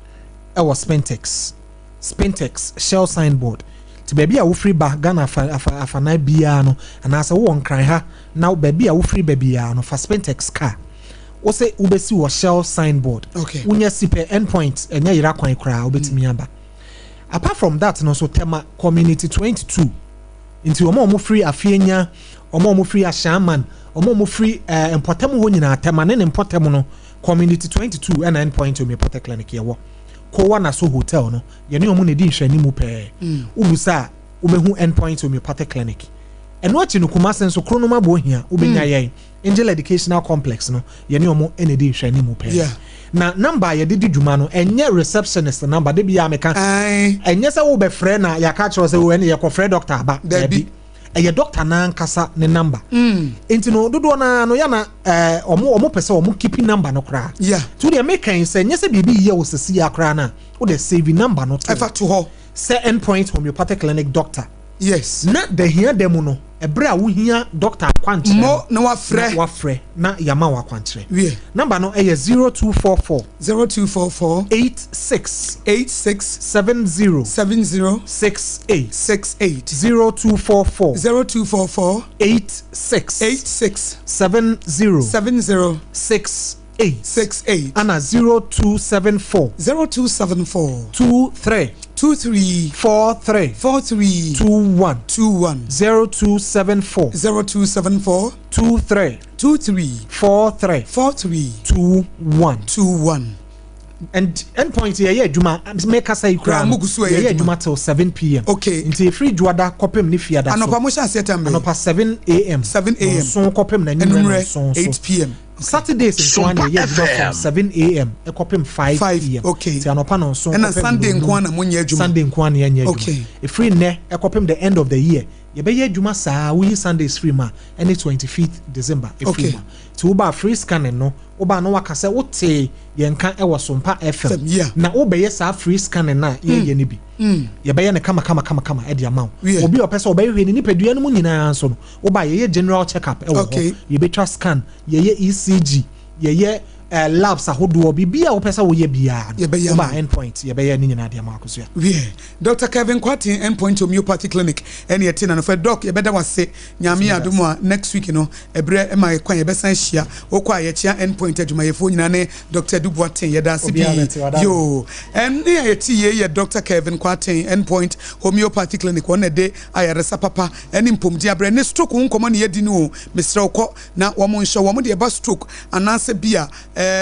ɛwɔ Spintex, Spintex, Shell signboard. Nti baabi a wofiri ba Ghana afa afa afanan biara no, anaasɛ wowɔ Nkran ha na baabi a wofiri ba biara no, fa Spintex car. Wose wobɛsi wɔ Shell signboard. Wonya si pɛ, End Point, ɛnyɛ yera kwan koraa, wobɛtumi aba. Apart from that no nso, Tema Community 22. Nti wɔn a wɔfiri Afienya, wɔn a wɔfiri Ashaiman, wɔn a wɔfiri mpɔtam hɔ nyinaa, Tema ne ne mpɔtam no, Community 22 ɛna End Point Homeopathic Clinic yɛwɔ. Kowa Naso Hotel no, yɛne wɔn na ɛdi nhwɛanimu pɛɛ. Wobusa a, wobɛhu End Point Homeopathic Clinic. Ɛno akyi no, Kumasi nso, Kronom Abohia, wobɛnya yɛn. Angel Educational Complex no, yɛne wɔn na ɛdi nhwɛanimu pɛɛ. Na number a yɛde di dwuma no, ɛnyɛ receptionist number, de biara meka. Ɛnyɛ sɛ wobɛfrɛ na yɛaka kyerɛ sɛ, o ɛne yɛkɔfrɛ doctor aba. Dabi. Ɛyɛ doctor n'ankasa ne number. Nti no, dodoɔ naa no, yɛna ɔmo pɛ sɛ ɔmo keep number no koraa. Nti wodeɛ meka yi sɛ, nyɛ sɛ biribi yɛ wo sisi ya koraa na, wode save number no to. Ɛfa to hɔ. Sɛ Endpoint Homeopathic Clinic doctor. Na dahia da mu no, ɛberɛ a wohia doctor akwankyerɛ no, na wafrɛ. Na wafrɛ na yɛama wo akwankyerɛ. Number no ɛyɛ 0244. 0244. 86. 86. 70. 70. 68. 68. 0244. 0244. 86. 86. 70. 70. 68. 68. Ana 0274. 0274. 23. 23. 43. 43. 21. 21. 0274. 0274. 23. 23. 43. 43. 21. 21. And Endpoint yɛyɛ adwuma, mekasa yi koraa no, yɛyɛ adwuma till 7 p.m. Nti efiri Dwoada kɔpem ne Fiada so. Anɔpa mo hyɛ aseɛ time bɛyɛ? Anɔpa 7 a.m. 7 a.m. Nson kɔpem na anwummerɛ Anwummerɛ nson so. 8 p.m. Saturdays nko ara na yɛyɛ adwuma from 7 a.m. ɛkɔpem 5 5 pm. Nti anɔpa no nson Ɛna kɔpem Sunday nnum. nko ara na mo nyɛ adwuma. Sunday nko ara na yɛnyɛ adwuma. Efiri nnɛ ɛkɔpem the end of the year, yɛbɛyɛ adwuma saa, woyi Sundays firi mu a, ɛne 25th December efiri mu a. Nti woba free scanning no, woba na waka sɛ wotee yɛn ka ɛwɔ Sompa FM. Na wobɛyɛ saa free scanning na yɛyɛ no bi. Yɛbɛyɛ no kama kama kama kama ɛde ama wo. Obi a ɔpɛ sɛ ɔbɛhwehwɛ ne nipadua no mu nyinaa nso no, woba yɛyɛ general check up ɛwɔ hɔ. Yɛbɛtwa scan, yɛyɛ ECG, yɛyɛ labs ahodoɔ, biribi a wopɛ sɛ woyɛ biara no, Yɛbɛyɛ woba ama wo. Endpoint, yɛbɛyɛ ne nyinaa de ama wo, Akosua. Yeah. Dr. Kevin Kwarteng, Endpoint Homeopathy Clinic, ɛne ɛte na no fɛ. Doc, yɛbɛda wase. Nyame adom a, next week no, ɛberɛ ma yɛ kwan yɛbɛsan ahyia. Wokɔ a yɛkyea Endpoint adwumayɛfoɔ nyinaa ne Dr. Edu Boateng. Yɛda ase Obiara pii. bɛte wada. Yo. Ɛne a yɛte yie yɛ Dr. Kevin Kwarteng, Endpoint Homeopathy Clinic. Wɔn na ɛde ayaresa papa ne mpomden abrɛ. Ne stroke ho nkɔmmɔ ne yɛdi no o. Mesrɛ wo kɔ na wɔn nhyɛ wɔn deɛ ɛba stroke anaasɛ bi a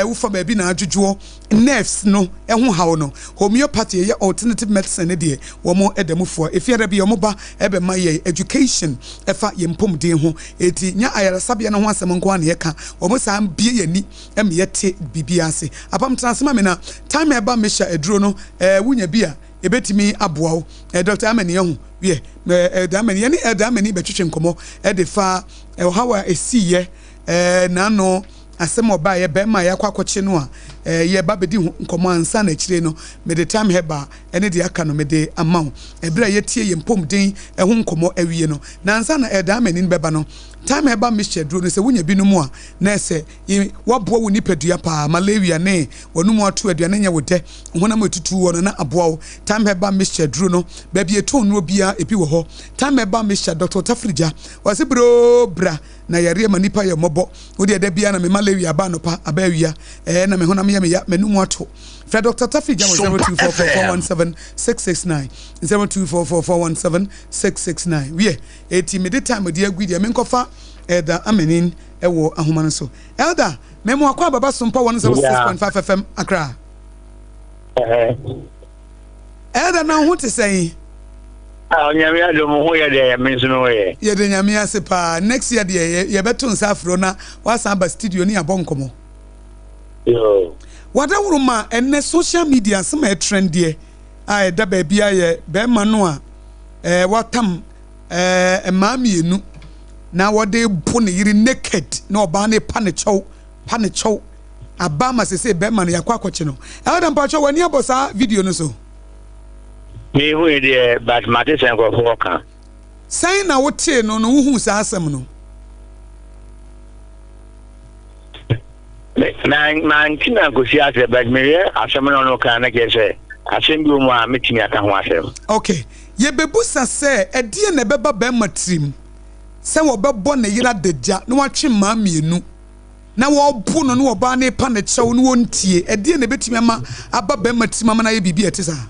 wofa baabi na adwodwoɔ nerves no ho haw no, homeopathy ɛyɛ alternative medicine no deɛ wɔn da mu fua. Efiada bi wɔn ba ɛbɛma yɛ education ɛfa yɛn mpomden ho. Eti nya ayaresabea no ho asɛm nko ara na yɛka, wɔn saa bie yɛn ani ɛma yɛte biribi ase. Apam tena ase ma me na time a ɛba mehyɛ aduro no wonya bi a ebetumi aboa wo. Dr. Amani ɛho wiɛ Elder Amani, yɛne Elder Amani bɛtwetwe nkɔmmɔ ɛde fa ɔhaw a esiiɛ n'ano. Asɛm a ɔbaeɛ, barima a yɛakɔ akɔkye no a yɛreba abɛdi ho nkɔmmɔ ansa na akyire no mede Time Herbal ne deɛ aka no mede ama wo. Ɛberɛ a yɛatie yɛn mpɔmuden ho nkɔmmɔ awie no, na ansa na Elder Amanin bɛba no, Time Herbal Mixture aduro no sɛ wonya bi nom a, na ɛsɛ woaboa wo nipadua paa, malaria ne w'anomu ato aduane nyɛ wo dɛ, honam a ɛtutu woɔ no na aboa wo. Time Herbal Mixture aduro no, baabi a ɛtɔn nnuro biara ebi wɔ hɔ. Time Herbal Mixture, Dr. Otafirigya, ɔse broo bra na yareɛ ma nipa yɛ mmɔbɔ. Wo deɛ da biara na me malaria aba anɔpa, aba awia, ɛɛ na me honam yɛ me ya, m'anum ato. Frɛ Dɔkta Tafi Gya wɔ 0244 417 669, 0244 417 669. Wiɛ, eti mede time de agu deɛ menkɔfa Elder Amanin wɔ ahoma no so. Elder, mema wakɔ ababa Sompa 106.5 FM Accra. Elder, na wo ho te sɛn? Ah, Onyame adom ho yɛ deɛ me nso me ho yɛ. Yɛda Nyame ase paa. Next year deɛ yɛbɛto nsa afrɛ wo na woasan aba studio ne yɛabɔ nkɔmmɔ. Yoo. Wadaworo ma ɛnnɛ social media asɛm a ɛtrɛndeɛ a ɛda baabi a yɛ bɛrima no a ɛɛ watam ɛɛ mmaa mmienu na wɔde bo ne yere naked na ɔbaa no pa ne kyɛw pa ne kyɛw aba ama sese bɛrima no yɛakɔ akɔkye no. Elder mpakyɛw w'ani abɔ saa video no so? Me hui deɛ but mate sɛ nkurɔfoɔ ka. Sɛn na wotee no no wohuu saa asɛm no? Me mante na nkosi asɛ but mehwɛ asɛm no ɔno kan na kyerɛ sɛ asɛm bi wɔ mu a metumi aka ho asɛm. Ok, yɛbɛbusa sɛ ɛdeɛn na ɛbɛba bɛrima tirim sɛ wɔbɛbɔ ne yere adagya na watwe mmaa mmienu? na wɔrebo no na ɔbaa no repa no kyɛw na ɔntie, ɛdeɛn na ɛbɛtumi ama aba barima tirim ama no ayɛ biribi a ɛte saa?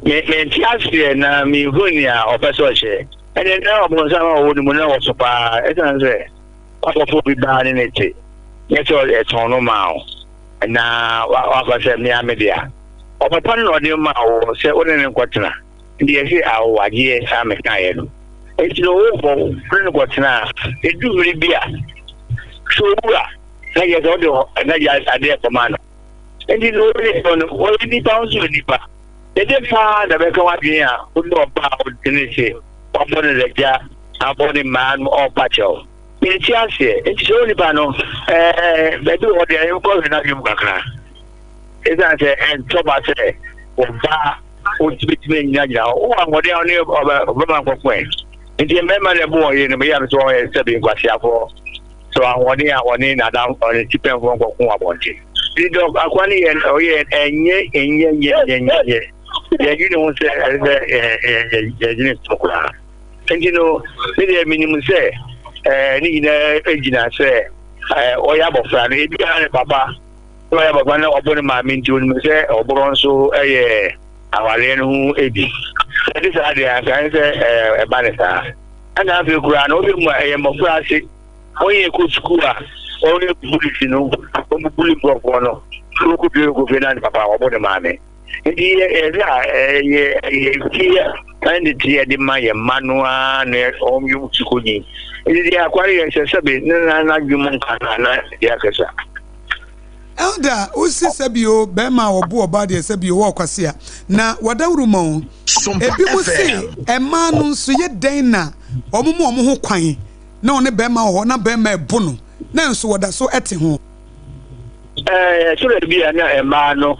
Me mente aseɛ na menhu nea ɔpɛ sɛ ɔkyerɛ. Ɛnneɛ na ɔbonsam a ɔwɔ ne mu no wɔ so paa ɛsiane sɛ wakɔfa obi baa ne ne te, nyɛ sɛ ɛtɔn no maa wo na wafa sɛ mea me dea. Ɔpapa no na ɔde maa wo sɛ wo ne no nkɔtena. Nti yɛse awowagyeɛ saa mekaeɛ no. Nti no wo bɔ wo ne no kɔtena a, ɛdu mmere bi a, sɛ owu a, na kyerɛ sɛ wode n'agya adeɛ kɔma no. Nti no wo ne no, ɔyɛ nipa, wo nso yɛ nipa. Ɛdeɛ paa na bɛka w'adwene a wo ne ɔba a wode ne se wabɔ no n'agya, abɔ ne mmaa no ɔrepa kyɛw. Mente aseɛ. Nti sɛ wo nipa no, ɛɛ baabi wɔ hɔ deɛ yɛnkɔhwɛ n'adwene mu kakra. Esiane sɛ ɛntɔ ba sɛ ɔbaa otumi anyinagyina hɔ, wowɔ ahoɔden a ɔne ɔbɛma nkɔko ɛ. Nti mmarima na ɛbo wɔn yerenom yɛ sɛ wɔyɛ sɛbe nkwaseafoɔ. Sɛ ahoɔden a ɔne n'adam ɔne tipɛnfoɔ nkɔko wɔ abɔnten. Nti dɔk akoa no yɛ ɔyɛ ɛnyɛ ɛnyɛ nyɛ nyɛ nyɛ nyɛ yɛdwene ho sɛ ɛsɛ sɛ yɛdwene so koraa. Nti no me deɛ menim sɛ ɛɛ ne nyinaa gyina sɛ ɛɛ ɔyɛ abɔfra no ebi ara ne papa. Sɛ ɔyɛ abɔfra na ɔbɔ ne maame nti, onim sɛ ɔborɔ nso yɛ awareɛ no ho bi. Sɛ ɛte saa deɛ, anka ɛnsɛ sɛ ɛba ne saa. Ɛna afei koraa no, wohwɛ mu a, ɛyɛ mmɔfra ase. Wɔn yɛ kɔ sukuu a, wɔyɛ bulisi no, wɔn buli nkurɔfoɔ no. Wɔkɔ fie wɔkɔ fie na ne papa wɔbɔ ne maame. Nti yɛ ɛsɛ a ɛyɛ ɛyɛ fie ɛne teɛ de ma yɛn mma no ara na wɔn yɛ sukuu nyi. Nti deɛ akware yɛ sɛ sɛbe ne na n'adwene mu nka na na deɛ akasa. Elder, wo se sɛbi o, bɛɛma a ɔbo ɔbaa deɛ sɛbi o, ɔɔkwasea. Na wadaworo ma o. Ebi mo se ɛmaa no nso yɛ dɛn na wɔn ma wɔn ho kwan na ɔne bɛɛma wɔ hɔ na bɛɛma ɛbo no na nso wɔda so ɛte ho. Ɛɛ, ɛtɔ da bi a na mmaa no,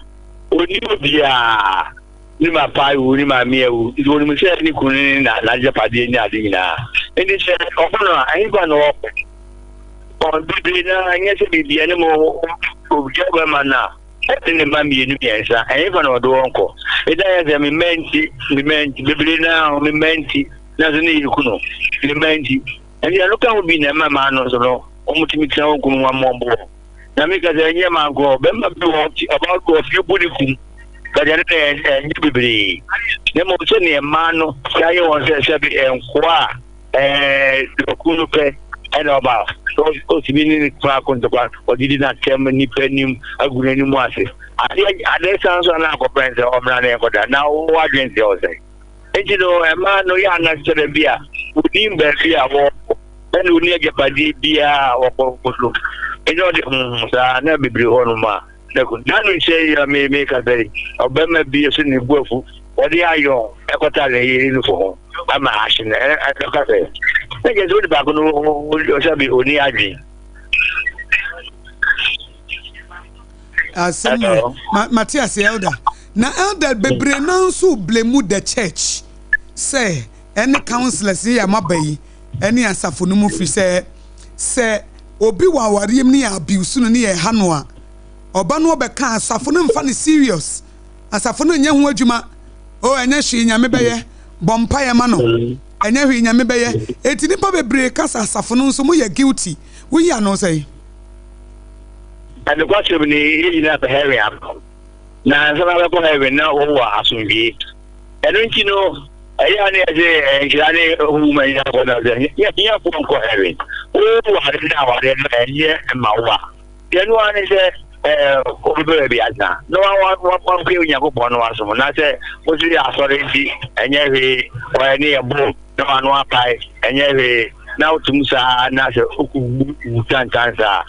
ɔnni obiara, ne papa awu, ne maame awu, nti wɔnim sɛ ne kunu ne n'agyapadeɛ ne ade nyinaa. Nti sɛ ɔbɔ no a, ɛhefa na ɔkɔ? Wɔn bebree no ara, ɛnyɛ sɛ biribiara ne mu ogya bɛma no a, ɛne ne mma mmienu mmiɛnsa, ɛhefa na ɔde wɔn kɔ? Ɛda yɛ sɛ me mma nti, me mma nti, bebree no ara me mma nti, nanso ne yere ku no, ne mma nti. Ɛnti ɛno ka ho bi na ɛma mmaa no nso no, wɔtumi tena wɔn kunu ho ama wɔn bo wɔn. Na meka sɛ ɛnyɛ mmaa nko, bɛrima bi wɔ ɔbaa bi wɔ fie bu ne kum, but ɛno na ɛnyɛ bebree. Na mmom sɛdeɛ mmaa no yɛayɛ wɔn sɛ sɛbe nkoa a ɛɛ dɔku no pɛ ɛna ɔba ɔtumi ne ne kunu ako ntɔkwa ɔdidi n'atɛm nipa anim agu n'anim ase adeɛ adeɛ san so ana akɔpɛn sɛ ɔmmra ne nkɔda na wɔwɔ adwene sɛ ɔsɛ nti no ɛmaa no yɛ ana sɛ bi a onim baabi a wɔkɔ ɛna oni agyapadeɛ biara a wɔkɔ so ɛnyɛ ɔde honhom saa na bebree hɔ nom a Nanu nhyɛ yi a me me kasa yi, ɔbarima bi so ne bu afu, ɔde ayɔn ɛkɔta ne yere nufo ho ama ahye no, ɛka sɛ, na kyerɛ sɛ onipa ko no ɔsɛ bi ɔni adwene. Asɛm o. Ma mate ase elder. Na elder bebree naa nso blame the church sɛ ɛne councillors yi a moaba yi ɛne asafo no mu firi sɛ sɛ obi wɔ awareɛ mu ne yɛ abuse no ne yɛ ha no a ɔba no ɔbɛka asafo no mfa no serious asafo no nyɛ ho adwuma o ɛnyɛ hwee nyame bɛyɛ bɔ mpaeɛ ma no ɛnyɛ hwee nyame bɛyɛ eti nipa bebree ka sɛ asafo no nso moyɛ guilty woyi ano sɛn. Nokwasɛm ni, yɛn nyinaa pɛ heaven akɔ. Na ansa na wobɛkɔ heaven na wowɔ asomdwoe. Ɛno nti no, ɛyɛ a na yɛse nhyira ne honhom ahiafoɔ na sɛ ahiafoɔ nkɔ heaven. Woware na awareɛ no ɛnyɛ mma wo a, deɛ ɛno ara ne sɛ wobɛpɛ baabi atena na wampɛ Onyankopɔn no wasom. Na sɛ wosi yɛ asɔre nti ɛnyɛ hwee, wɔyɛ ne yɛ bo na wano apae ɛnyɛ hwee na wotum saa na sɛ wokɔwu wu tantan saa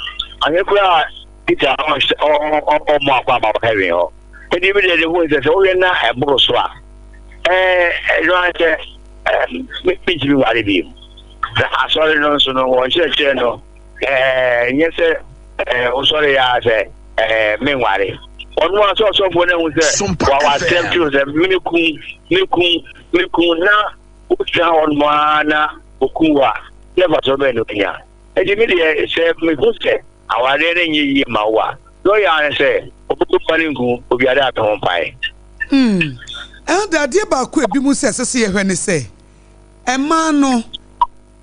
ahwɛ koraa Peter ɔmmɔ akɔ aba wɔ heaven hɔ. Ɛdi bi deɛ de hu sɛ sɛ woyɛ na ɛboro so a ɛno ara sɛ mentumi ware bio. Na asɔre no nso no wɔn kyerɛkyerɛ no ɛnyɛ sɛ wosɔre yɛ a sɛ menware. Ɔno a sɛ ɔsɔfoɔ no ahu sɛ wawasɛm tiri sɛ meku meku meku na wotena hɔ nom ara na oku wo a, sɛ mfasoɔ bɛn na onya? Enti me deɛ sɛ mehu sɛ awareɛ no nyɛ yie ma wo a, deɛ ɔyɛ ara ne sɛ ɔbɛkɔ mma no nku obiara a me ho mpae. Hmm. Elder, adeɛ baako a ebinom sɛ ɛsɛ sɛ yɛhwɛ ne sɛ, mmaa no,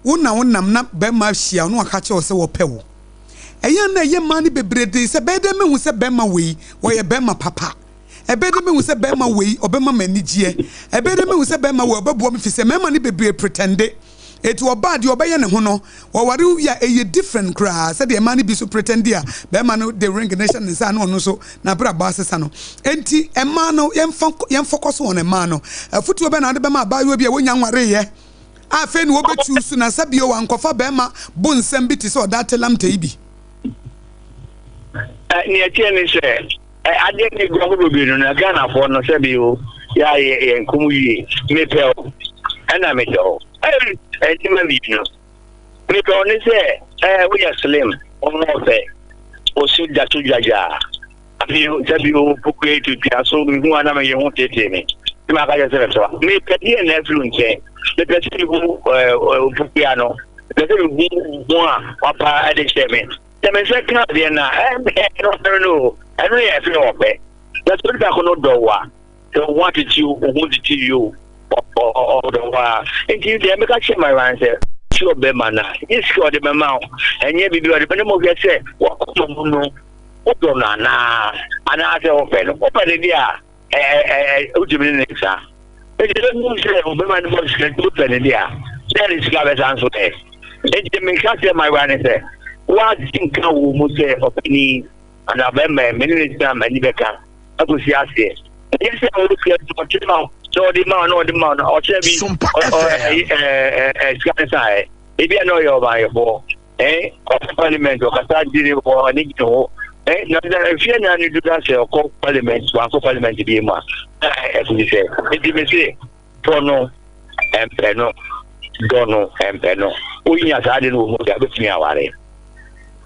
wo na wonam na barima ahyia wo na waka kyerɛ wo sɛ wɔpɛ wo. Ɛyɛ a na ɛyɛ mmaa no bebree den sɛ, ɛbɛyɛ dɛn mahu sɛ barima wei, ɔyɛ barima papa? Ɛbɛyɛ dɛn mahu sɛ barima wei, ɔbɛma me anigyeɛ? Ɛbɛyɛ dɛn mahu sɛ barima wei, ɔbɛboa me? Firi sɛ mmarima no bebree pretɛnde. Enti ɔbaa deɛ ɔbɛyɛ ne ho no, ɔware wo wie a, ɛyɛ different koraa sɛdeɛ mmaa no bi nso pretɛnde a barima no de ring no hyɛ ne nsa a na ɔno nso n'abrabɔ asesa no. Enti mmaa no, yɛmfa yɛn focus on mmaa no. Afotuo bɛn na wode bɛma abaayewa bi a wɔnnya nwareeɛ a afei na ɔbɛ choose na sɛ bio wankɔfa barima bo nsɛm bi te sɛ ɔdaate lamte yi bi? Nea ɛteɛ ne sɛ, Adeɛ no egu ahodoɔ mmienu na Ghanafoɔ no sɛbi o yɛ a yɛ yɛn kɔn mu yie mepɛ o ɛna medɔ o nneɛma mmienu mepɛ o ne sɛ ɛɛ woyɛ slim ɔmo ɔfɛ osu da so dwadwaa afei sɛbi o pokue tutua so mehu a na meyɛ ho tetee me ne ma aka kyerɛ sɛ mepɛ wa mepɛ deɛ na afiri nkyɛn mepɛ sɛ mehu ɛɛ pokua no mepɛ sɛ mehu ho a wapa ɛde kyerɛ me. Sɛ me nsa ka adeɛ no a, ɛno ɛno no o, ɛno yɛ ɛfɛ ɔpɛ. Na sɛ onipa ko no dɔ wo a, sɛ wo ho atete o, wo ho tete yi o, ɔdɔ wo a. Nti deɛ meka kyerɛ my wife sɛ, si ɔbɛma no a, nyɛ sika ɔde bɛma wo, ɛnyɛ biribi ɔde bɛma no, hwɛ sɛ wakoma mu no, wodɔ no anaa, anaasɛ wopɛ no. Wopɛ no deɛ a, wotumi ne ne nsa. Enti sɛ wohu sɛ ɔbɛma no bɔ sika nti wopɛ no deɛ a, na ne sika bɛsa nso ɛ. Enti meka kyerɛ m'ayewa no sɛ, woate nka wɔ mu sɛ ɔpanin anaa bɛrima yi, me ne no tena m'ani bɛka akɔsi aseɛ. Ɛnyɛ sɛ ɔwɔ sika nti ɔkyerɛ ma wo, na ɔde ma wo, na ɔde ma wo, na ɔkyerɛ bi sika no saeɛ. Ebia na ɔyɛ ɔbaayɛfoɔ. Eh, ɔkɔ parliament ɔkasa di ne hɔ ɔne gyina hɔ. Eh, na na mfeɛ na ne du na sɛ ɔkɔ parliament wankɔ parliament bi mu a na ɛkɔsi sɛ nti me se tɔ no ɛmpɛ no dɔ no ɛmpɛ no wonya saa de no wɔ mu da bɛtumi aware.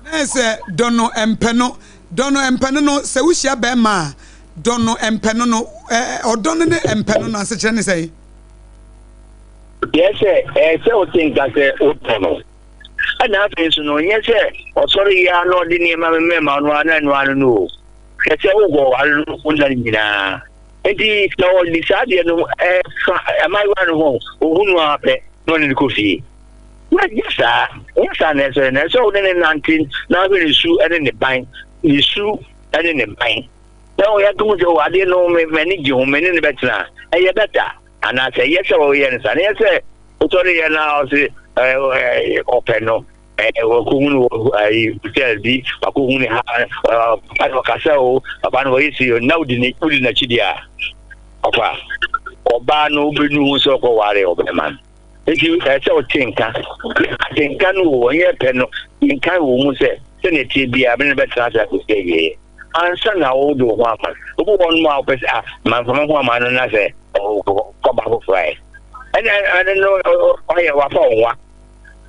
Na sɛ dɔ no ɛmpɛ no dɔ no ɛmpɛ no no sɛ wohyia bɛrima a dɔ no ɛmpɛ no no ɔdɔ no ne ɛmpɛ no no asekyerɛ ne sɛn? Yɛ sɛ ɛyɛ sɛ wote nka sɛ wodɔ no. Ɛna afei nso no, nyɛ sɛ ɔsɔre yi ara na ɔde nneɛma memɛma no ara na ɛno ara no no o. Hwɛ sɛ wokɔ ware no wo nna no nyinaa. Nti sɛ ɔde saa adeɛ no ɛfa mmaayewa no ho, ɔhu no ara pɛ na ɔne no kɔ fie. Na nyɛ saa, nyɛ saa na ɛsɛ na ɛsɛ wo ne ne nante na ahwɛ ne su ne ne ban, ne su ne ne ban. Na ɔyɛ to sɛ adeɛ no m'ani gye ho, me ne no bɛtena, ɛyɛ bɛta. Anaasɛ ɛyɛ sɛ ɔyɛ no saa, na ɛyɛ sɛ wotɔre yɛ na ɔse ɔpɛ no, wakohu no wɔ hotel bi, wakohu ne ha, papa no ɔkasa o, papa no ɔyɛ si o, na wodi n'akyi deɛ a, ɔfa ɔbaa no wobɛnu ho sɛ ɔkɔware ɔbɛma no. Nti ɛsɛ sɛ wote nka, ate nka no wɔ ɔnyɛ pɛ no, nka wɔ mu sɛ sɛnea ɛteɛ biara mene no bɛtena ase akɔsi awieɛ. Ansa na wode wo ho ama no. Obi wɔ hɔnom a wopɛ sɛ ah mamfa me ho ama no na sɛ kɔba foforɔ ayɛ. Ɛna ɛno no ɔyɛ wafa wo nwa.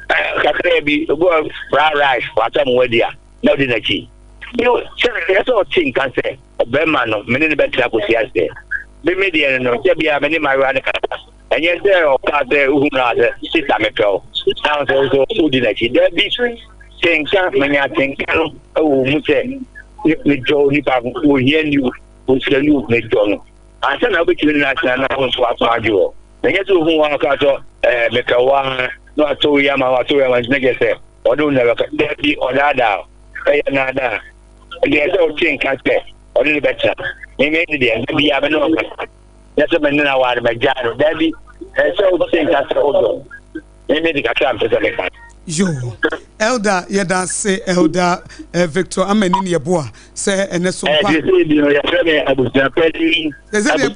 Kakra bi obi wɔ fried rice watɔ mo adi a na wode n'akyi. Sɛ ɛsɛ sɛ ɔte nka sɛ ɔbarima no me ne no bɛtena kɔsi aseɛ. Me me deɛ no no, sɛ bia me ne m'ayewa no kasa. Ɛnyɛ sɛ ɔkaa sɛ wohu no a sɛ sista mepɛ wo. Na sɛ wo so wodi n'akyi. Dabi, te nka, manya atenka no wɔ wo mu sɛ medɔ onipa ko, ohia ni o, osikani o, medɔ no. Ansa na wobɛtumi ne no atena na wo nso w'aso adwo hɔ. Na ɛnyɛ sɛ ohu wo a ɔkaa sɛ ɛɛ mepɛ wo ara na watɔ wei ama wo, watɔ wei ama wo nti na kyerɛ sɛ ɔne wo na ɛbɛka. Dabi, ɔdaadaa wo. Ɛyɛ nnaadaa. Ɛdeɛ sɛ wote nka sɛ ɔne no bɛtena. Me me deɛ, da biara me ne ɔkasa. Nyɛ sɛ me ne no aware magyaa no. Dabi, ɛsɛ sɛ wote nka sɛ wodɔ. Me me de kakra a mepɛ sɛ meka. Yo, Elder yɛda ase Elder eh, Victor Amani ne yɛboa sɛ ɛnɛ so mpa. Ɛɛ sɛ bi no yɛfrɛ me abusuapanyin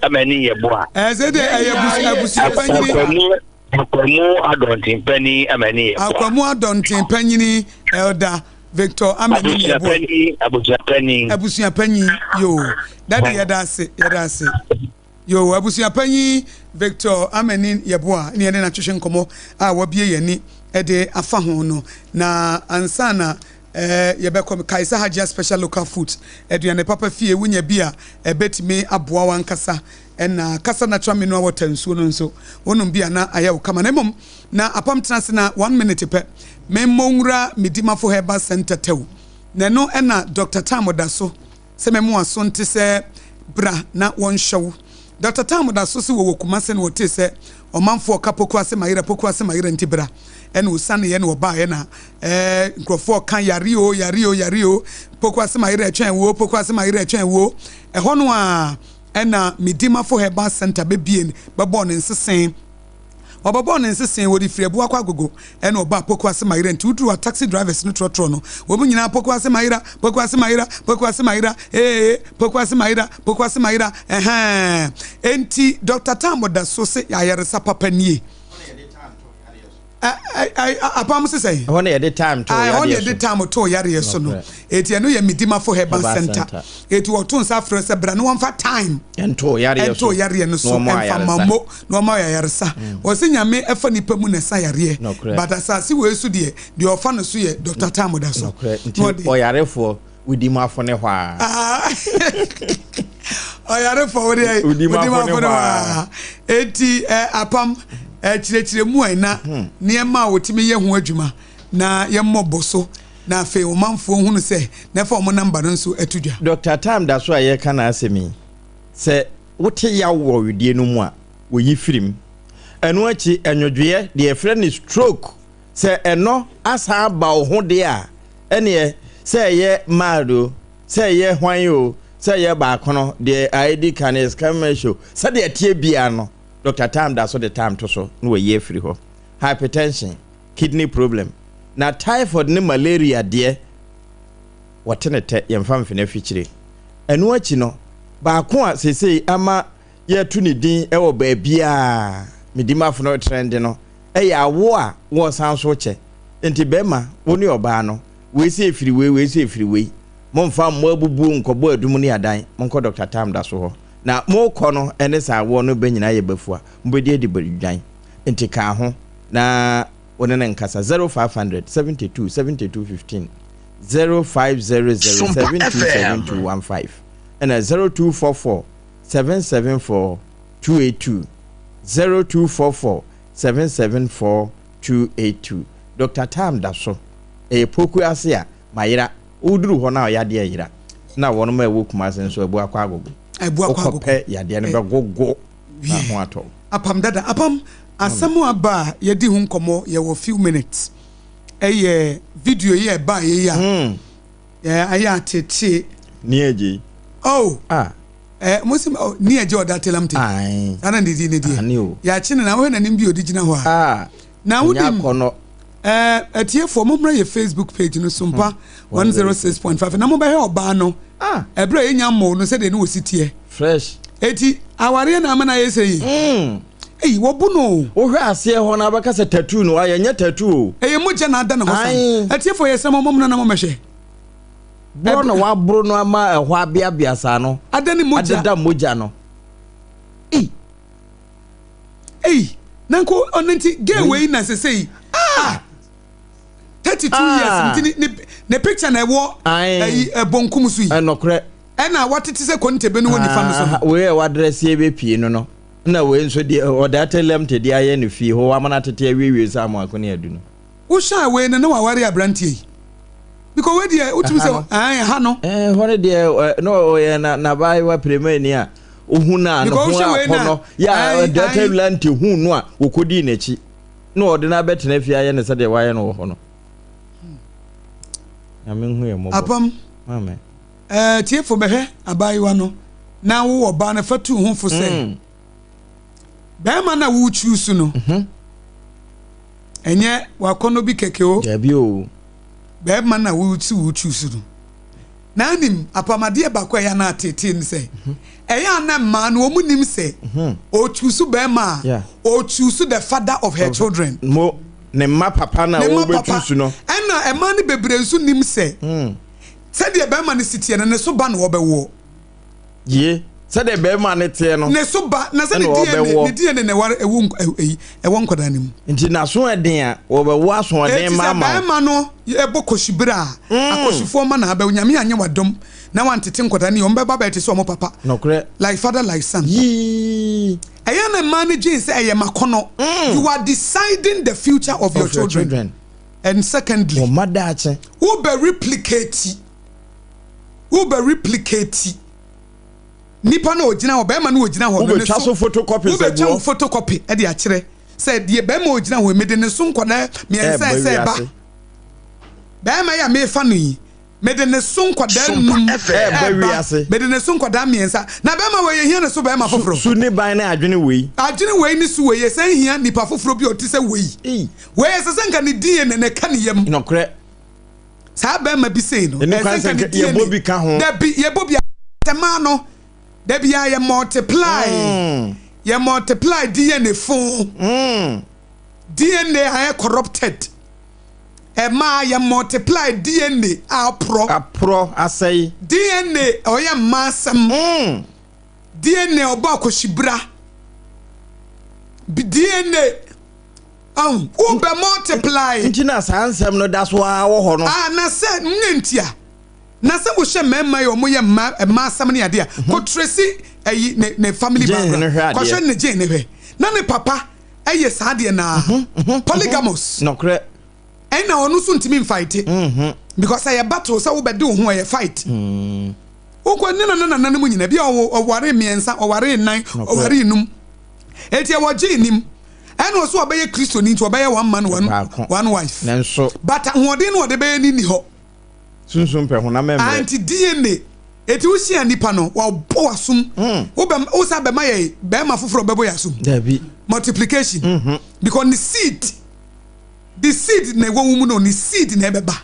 Amani yɛboa. Ɛɛ sɛ deɛ ɛyɛ abusuapanyin. Akwamu Adɔnten Panin Amani Yeboah. Akwamu Adɔnten Panyini Elder Victor Amani Yeboah. Abusua Panyin. Abusua Panyin yoo daddy yɛda ase yɛda ase yoo Abusua Panyin Victor Amani Yeboah ne yɛne no atwehwe nkɔmmɔ a wabie yɛn ani de afa ho no na ansa na eh, yɛbɛkɔ kae sɛ Hajia Special Local Foods aduane papa fie wonya bi a ɛbɛtumi aboa w'ankasa Ɛna kasa natural mineral water nsuo no nso wonom bi a na ayɛ wo kama na mmom na apam tena ase na one minute pɛ me mmɔ nwura Medimafo Herbal Center tɛw na ɛno ɛna Doctor Tam da so sɛ me mo aso nte sɛ bra na wɔnhwɛ wo Doctor Tam da so se wɔwɔ Kumase na wɔtee sɛ ɔmanfoɔ ka Pokuase Mayera Pokuase Mayera nti bra ɛna ɔsaneeɛ na ɔbaeɛ na ɛɛ nkurɔfoɔ ka yare o yare o yare o Pokuase Mayera ɛtwɛn wo Pokuase Mayera ɛtwɛn wo ɛhɔ no a Ɛna Medimafo Herbal Centre bɛbie bɛbɔɔ ne nsesee. Wɔbɛbɔɔ ne nsesee, wɔde firi Abuakɔ Agogo ɛna ɔbaa Pokuase Mayera nti woduru hɔ a taxi drivers no trɔtrɔ no, wɔn nyinaa Pokuase Mayera, Pokuase Mayera, Pokuase Mayera, ee, Pokuase Mayera, Pokuase Mayera, ɛhɛɛ. Enti Doctor Tam da so se ayaresa papa nie. Apam se sɛn? Ɛhɔ na yɛde time too yareɛ so. Ɛhɔ na yɛde time too yareɛ so no. Eti ɛno yɛ Medimafo Herbal Center. Eti wɔto nsa frɛ sɛ bra na wɔmfa time. Ɛnto yareɛ so. Ɛnto yareɛ no so. Ɛnfa ma mo na wɔma ayaresa. Wɔsi Nyame ɛfa nipa mu na ɛsa yareɛ. But asase wei so deɛ, deɛ ɔfa no so yɛ Doctor Tam da so. Nti ɔyarefoɔ wodi mu afo ne hɔ a. Ɔyarefoɔ wodi ayi wodi mu afo ne hɔ a. Eti apam kyerɛkyerɛ mu a na hmm. nneɛma a wɔtumi yɛ ho adwuma na yɛmmɔ bɔ so na afei ɔmanfoɔ hunu sɛ na ɛfa wɔn namba no nso ato dwa. Dr. Tam da so a yɛreka n'asɛm yi sɛ wote yaw wɔ wedeɛ no mu a wɔyi firim ɛno akyi ɛnwodwoeɛ deɛ yɛfrɛ no stroke Sɛ ɛnɔ asan aba wo ho deɛ a, ɛneɛ sɛ ɛyɛ mild o, sɛ ɛyɛ hwan o, sɛ ɛyɛ baakono, deɛ a ɛdi kan ischemic o, sɛdeɛ ɛteɛ biara no, Doctor Tam da so de tam to so na wayi afiri hɔ. Hypertension, kidney problem, na typhoid ne malaria deɛ, wɔte ne tɛ, yɛmfa mfene afikyire. Ɛno akyi no, baako a seesei ama yɛreto ne din wɔ baabiara, Medimafo no retrɛnde no, yɛ awo a wɔsan so kyɛ. Enti bɛrima, wo ne ɔbaa no, wei sɛ ɛfiri wei, wei sɛ ɛfiri wei. Momfa mmɔ abubuo nkɔbɔ adum ne adan, monkɔ Dɔkta Tam da so hɔ. Na morekɔ no ne saa awoɔ no bɛ nyinaa yɛ bafua, mobɛdi adi dwan. Enti ka ho na wo ne no nkasa, 0500 72 72 15, 0500 72 72 15, ɛna 0244 774 282, 0244 774 282. Doctor Tam da so. Ɛyɛ Poku ase a, mayera. Woduru hɔ no a yadeɛ yera. Na wɔnom a ɛwɔ Kumase nso abu akɔ agogo. Abu akɔ agogo. Wokɔpɛ yadeɛ no bɛgogo na ho atɔ wo. Apam dada. Apam, asɛm aba a yɛdi ho nkɔmmɔ yɛwɔ few minutes. Ɛyɛ video yi a ɛbaeɛ yi a. Ayɛ atetee. Ni agye. Oh. Ah. Eh, mo se oh, ni agye ɔda telam te. Ae. Saa na ne din ne deɛ. Ane o. Yɛakye no na wohwɛ n'anim bi a ɔde gyina hɔ a. Ah. Na wonim. Ɛnyɛ akɔnɔ. Eh, atiefoɔ mommra yɛ Facebook page no so mpa 106.5 na mobɛhwɛ ɔbaa no. Ah. Ɛberɛ a yɛnya mmɔɔ no sɛdeɛ ne wɔsi teɛ. Fresh. Eti awareɛ na ama no ayɛ sɛ yi. Ei, wɔbo no o. Wohwɛ aseɛ hɔ no abɛka sɛ tattoo no wayɛ, ɛnyɛ tattoo o. Ɛyɛ mogya na ada ne hɔ saa. Ae. Atiefoɔ yɛsrɛ mo mommra na mommɛhwɛ. Borɔ na waboro no ama ɛhɔ abeabea saa no. Ada ne mogya. Adeda mogya no. Ei. Ei, na nko ɔno nti gay wei na sesei. Ah! 32 years nti ne ne. Ne picture na ɛwɔ ɛyi ɛbɔnkum so yi. Ɛnɔkorɛ. Ɛna watete sɛ kontebe no wɔ nifa no so no. Wei a wadrɛse ɛbɛpie no no. Na wei nso deɛ ɔde atelemte de ayɛ ne fie hɔ wamana tete awiewie sɛ amoako ne adu no. Wohyɛ wei no na waware aberanteɛ yi. Because wei deɛ wotumi sɛ ɛn ha no. Ɛn hɔ no deɛ na ɔyɛ na n'abaayewa piremani a ohun na ne ho akɔnɔ yɛ a ɔde atelemte hu no a wɔkɔdii n'akyi na ɔde no abɛtena fie ayɛ no sɛdeɛ wayɛ no wɔ hɔ no. Nyame nhu yɛ mmɔbɔ. Apam. Amen. Ɛɛ tiefo bɛhwɛ abaayewa no na wo ɔbaa no fa tu ho fo sɛ mm. bɛrima no a wotwiw so no mhm. ɛnyɛ wakɔnɔ bi kɛkɛ o. Dabi o. Bɛrima no a wosi wotwiw so no na anim apamadeɛ baako a ɛyɛ ana atetee no sɛ mhm. ɛyɛ ana mmaa no wɔn nim sɛ ɔtwiw so bɛrima a ɔtwiw so the father of her children. Mo ne mma papa na wɔbɛtwiw so no. Ɛna mmaa no bebree nso nim sɛ. Hmm. Sɛdeɛ barima no si teɛ no, ne so ba na wɔbɛwoɔ. Yie, sɛdeɛ barima no teɛ no. Ne so ba, na sɛ ne DNA, ne DNA na ɛware ɛwɔ ɛyi ɛwɔ nkwadaa no mu. Nti n'asoɔden a, wɔbɛwo asoɔden mma ama wo. Eti sɛ barima no bɔ kɔhwibere a, mm. akɔhwifoɔ mma na abɛwo. Nyame anyɛ wadom na wantete nkwadaa no yie, wɔn bɛba bɛyɛ te sɛ wɔn papa. Nokorɛ. Like father like son. Yii. Ɛyɛ na mmaa no dwen sɛ ɛyɛ makɔnɔ. Mm. You are deciding the future of, of your children. Your children. And secondly, Wɔn mma daakye. Wo bɛ replicate, wo bɛ replicate nipa na ogyina hɔ, bɛrima na ogyina hɔ no ne so. Wo bɛ twa so photocopy sɛ guɔ. Wo bɛ twa wo photocopy ɛde akyerɛ sɛ deɛ bɛrima ogyina hɔ mede ne so nkwadaa mmiɛnsa ɛsɛ ɛba. Bɛrima yi a mefa no yi. Mede ne so nkwadaa num ɛɛba. Mede ne so nkwadaa mmiɛnsa. Na bɛrima wei, yɛhia ne so bɛrima foforɔ. Su ne ban ne adwene wei. Adwene wei ne su wei, yɛsan hia nipa foforɔ bi a ɔte sɛ wei. Wei, ɛsɛ sɛ nka ne DNA na ɛka ne yam. Nokorɛ. Saa bɛrima bi sei no, ɛsɛ sɛ nka ne DNA. Yɛbɔ bi ka ho. Dabi, yɛbɔ bi a. Mmaa no, dabi a yɛ multiply. Yɛ multiply DNA fo. DNA ayɛ corrupted. Ɛmaa yɛ multiply DNA a aporɔ. Aporɔ, asɛe. DNA ɔyɛ mmaa asɛm. DNA ɔbɔ akɔhyibra. DNA ɔn wo bɛ multiply. Nti na saa nsɛm no da so ara wɔ hɔ no. Ah na sɛ nyɛ ntia. Na sɛ wohyɛ mmarima yi ɔmo yɛ mmaa mmaa asɛm ne adeɛ a mhm. kɔ tracy ɛyi ne ne family background kɔhwɛ ne gene ne hwɛ na ne papa ɛyɛ saa deɛ naa mhm, mhm, polygamous. Nɔkorɛ. Ɛna ɔno nso ntumi nfaete. Because ɛyɛ battle sɛ wobɛde wo ho ɛyɛ fight. Mm. Wokɔ ne nana nana no mu nyina bi a ɔware mmiɛnsa ɔware nnan ɔware num. Eti ɛwɔ gye nim. Ɛna ɔso ɔbɛyɛ Kristoni nti ɔbɛyɛ one man one, one wife. Nanso. But ahoɔden no ɔde bɛyɛ ne ni hɔ. Sunsum pɛ honam mmerɛ. Anti DNA. Eti wohyia nipa no wɔbɔ w'asom. Mm. Wobɛ wosa bɛma yɛ bɛrima foforɔ bɛbɔ yɛ asom. Dabi. Multiplication. Mm -hmm. Because ne seed the seed na ɛwɔ wo mu no ne seed na ɛbɛba.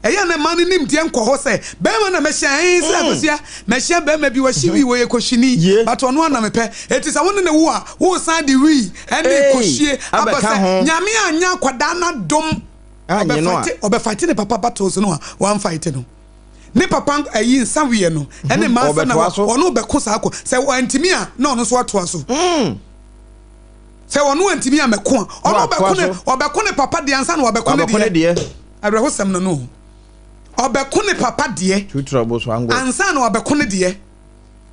Ɛyɛ na mmaa no nim deɛ nkɔ hɔ sɛ bɛrima na mɛhyia ɛn sɛ mm. akosua mɛhyia bɛrima bi wɔhye wii wɔyɛ kɔhyini but ɔno ana mepɛ. Eti sɛ wo ne ne wo a wosan de wii ɛne kɔhyie aba sɛ nyame anya akwadaa no adom. Annye no a. Ɔbɛfighte ɔbɛfighte ne papa battles no a wamfighte no. Ne papa ayi nsa weɛ no ɛne mmaa nsa na ɔno bɛko saa ko. Sɛ wantumi a na ɔno nso atoa so. Mm. Sɛ ɔno antumi a mɛko a ɔno ɔbɛko ne ɔbɛko ne papa deɛ ansa na wabɛko ne deɛ. Awerɛhosɛm no no. Ɔbɛko ne papa deɛ ansa na wabɛko ne deɛ.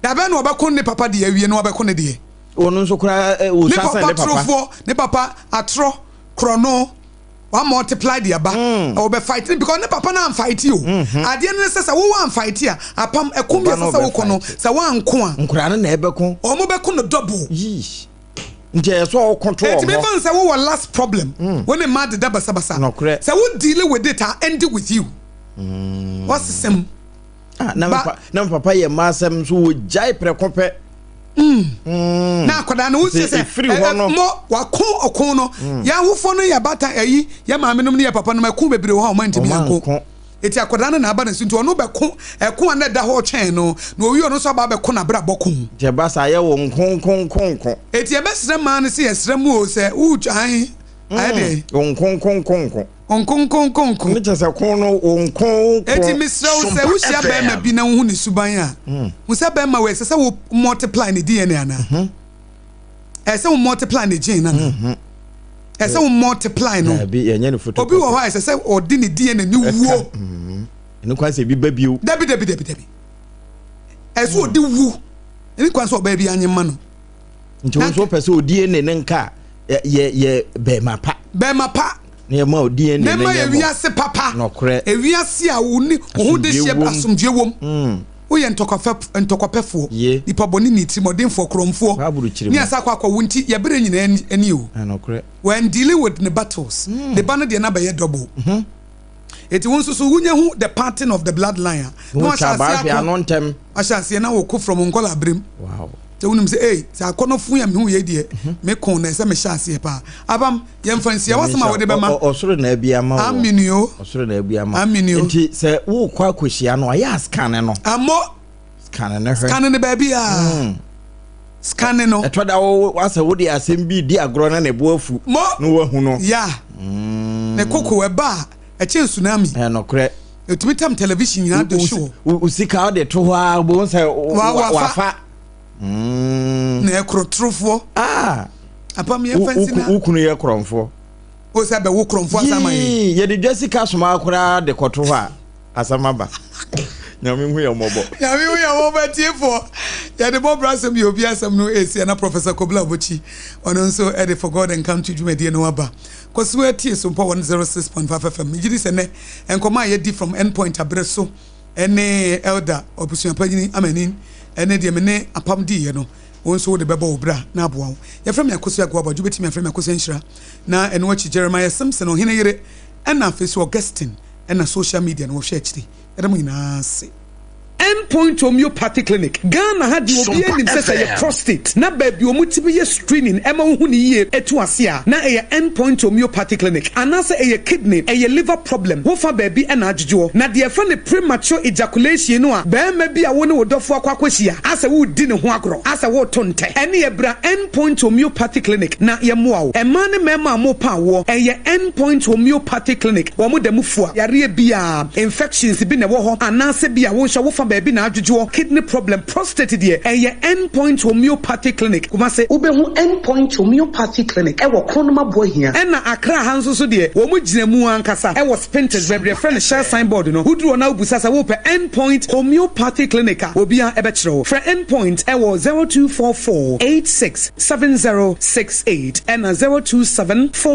Dabɛn na ɔbɛko ne papa deɛ awie na wabɛko ne deɛ. Ɔno nso koraa ɔsa sɛn ne papa. Ne papa torofoɔ ne papa atorɔ korɔno. wa multiply de aba mm. ɔbɛ fight because ne papa na fight o mm-hmm. adeɛ no sɛ sɛ wowɔ anfight a apam ɛko bi ɛsɛ sɛ wokɔ no sɛ woanko a nkora no na ɛbɛko ɔmo bɛko no double nti ɛyɛ sɛ ɔko to ɔmo ɛtumi fa sɛ wowɔ last problem mm. wo ne mmaa deda basabasa sɛ wo deal with it a end with you mm. wɔsesɛm ah, na me papa yɛ mmaa asɛm nso wɔgyae prɛko pɛ Mm. Mm. Na akwadaa no wosie sɛ mɔ wako ɔko no mm. yɛn awofoɔ no yɛ bata ayi yɛ maame nom ne yɛ papa nom ɛko bebree wɔ hɔ a wɔn antumi anko eti akwadaa no na aba ne so nti ɔno bɛko ɛko a na ɛda hɔ twɛn no na owi ɔno nso aba abɛko n'abrabɔ ko. Nti ɛba saa yɛ wɔ nko nko nko nko. Eti ɛbɛsrɛ maa no sɛ yɛsrɛ mu o sɛ wotwa an ayɛ deɛ. Nko nko nko nko. Nkonkonkonko. Ne kyɛ sɛ ko no wo nko wo ko. Eti mesrɛ wo sɛ wohyia bɛrima bi na wohu ne suban a, hmm. hu sɛ bɛrima wei ɛsɛ sɛ wo multiply ne DNA anaa? Mhm. Ɛsɛ sɛ wo multiply ne gene anaa? Mhm. Ɛsɛ sɛ wo multiply no. Obi wɔ hɔ a ɛsɛ sɛ ɔde ne DNA ne wuo. Hmm. Ɛno kwan sɛ ebi ba bio. Dabi dabi dabi dabi. Ɛsɛ ɔde wu. Ɛne kwan sɛ ɔbaa bi anye ma no. Nti wo nso wopɛ sɛ o DNA ne nka yɛ yɛ bɛrima pa. Bɛrima pa. Na yɛ ma o DNA ne nyɛ mɔ. Ewiase papa. Nɔkorɛ. Ewiase a wo ne wo ho de hyɛ asomdwie wom. Mm. Woyɛ ntɔkwafɛ ntɔkwapɛfoɔ. Ye. Nipa bɔne ni tirimɔdenfoɔ korɔmfoɔ. Bible kyerɛ mu. Ne asa akɔ akɔ wo nti yɛ berɛ nyinaa ani o. Nɔkorɛ. When dealing with ne battles. Mm. Ne ba no deɛ na bɛyɛ double. Mm -hmm. Eti wo nso so wonya hu the parting of the bloodline a, na wahyɛ aseɛ ako. Wahyɛ aseɛ na wɔko from nkɔla aberem. Wow. Sɛ wonim sɛ ei sɛ akɔnɔ fun a mehu yei deɛ mhm. me ko na ɛsɛ mehyɛ aseɛ paa. Abam yɛmfa nsia wasɛm a wode bɛma. Ɔsoro na abi ama wo. Amini o. Ɔsoro na abi ama. Amini o. Nti sɛ wokɔ akɔhyia no ayɛ ascan no. Amɔ. Scan no hwɛ. Scan no baabi a. Scan no. Ɛtɔ da wo asɛ wode asɛm bi di agorɔ na ne bo afu. Mo. Na wahu no. Ya. Ne koko ɛba a ɛkyɛn tsunami. Ɛnokorɛ. Ɛtumi tam television nyinaa de hye wɔ. Wo sika wode to hɔ a wobɛhu sɛ wafa. Na ɛkorɔ torofoɔ. Ah. Apam yɛn fɛn si na. Wo kunu yɛ korɔmfoɔ. O sɛ bɛwo korɔmfoɔ asama yɛn. Yɛde dwa sika soma koraa de kɔto hɔ a. Asɛm aba. Nyame hu yɛn mmɔbɔ. Nyame hu yɛn mmɔbɔ atiefoɔ. Yɛde bɔ bra asɛm yɛ obi asɛm no ɛsi ɛna Professor Kobla Abokyi ɔno nso ɛde For God and Country dwumadie no aba. Kɔ so atie Sompa 106.5 FM. Megye di sɛ nɛ nkɔmmɔ a yɛdi from End Point aberɛ so ɛne Elder Abusuapanyini Amanin ɛne deɛ me ne Apam diiɛ no wo nso wode bɛbɔ wo bra na aboa wo. Yɛfrɛ me Akosua Agoabɔdwe wobɛtumi afrɛ me Akosua Nhyira na ɛno akyi Jeremiah Simpson Ɔhene Yere ɛna afei so Augustine ɛna social media no wɔhwɛ akyiri yɛda mo nyinaa ase. End Point Homeopathy Clinic, Ghana ha deɛ obiara nim sɛ sɛ ɛyɛ prostate na baabi a wɔtumi yɛ screening ɛma wohu no yie ɛtu ase a na ɛyɛ End Point Homeopathy Clinic anaasɛ ɛyɛ kidney, ɛyɛ liver problem wofa baabi ɛna adwodwoɔ na deɛ yɛfrɛ no premature ejaculation no a barima bi a wo ne wo dɔfoɔ akɔ akɔhyia asɛ woredi ne ho agorɔ asɛ woreto ntɛ ɛneɛ bra End Point Homeopathy Clinic na yɛmmoa wo. Mmaa ne mmarima a morepa awoɔ ɛyɛ End Point Homeopathy Clinic wɔn da mu fua yareɛ biara, infections bi na ɛwɔ hɔ anaasɛ bi a wo nso wofa baabi na adwodwoɔ, kidney problem, prostate deɛ ɛyɛ End Point Homeopathy Clinic, Kumasi. Wobɛhu End Point Homeopathy Clinic wɔ Kronum Aboahia. Ɛna Accra ha nso so deɛ wɔn gyina mu ankasa wɔ Spintex baabi a yɛfrɛ no Shell sign board no, woduru hɔ na wobisa sɛ wopɛ End Point Homeopathy Clinic a, obiara bɛkyerɛ wo. Frɛ End Point wɔ 0244 86 70 68 ɛna 027 42.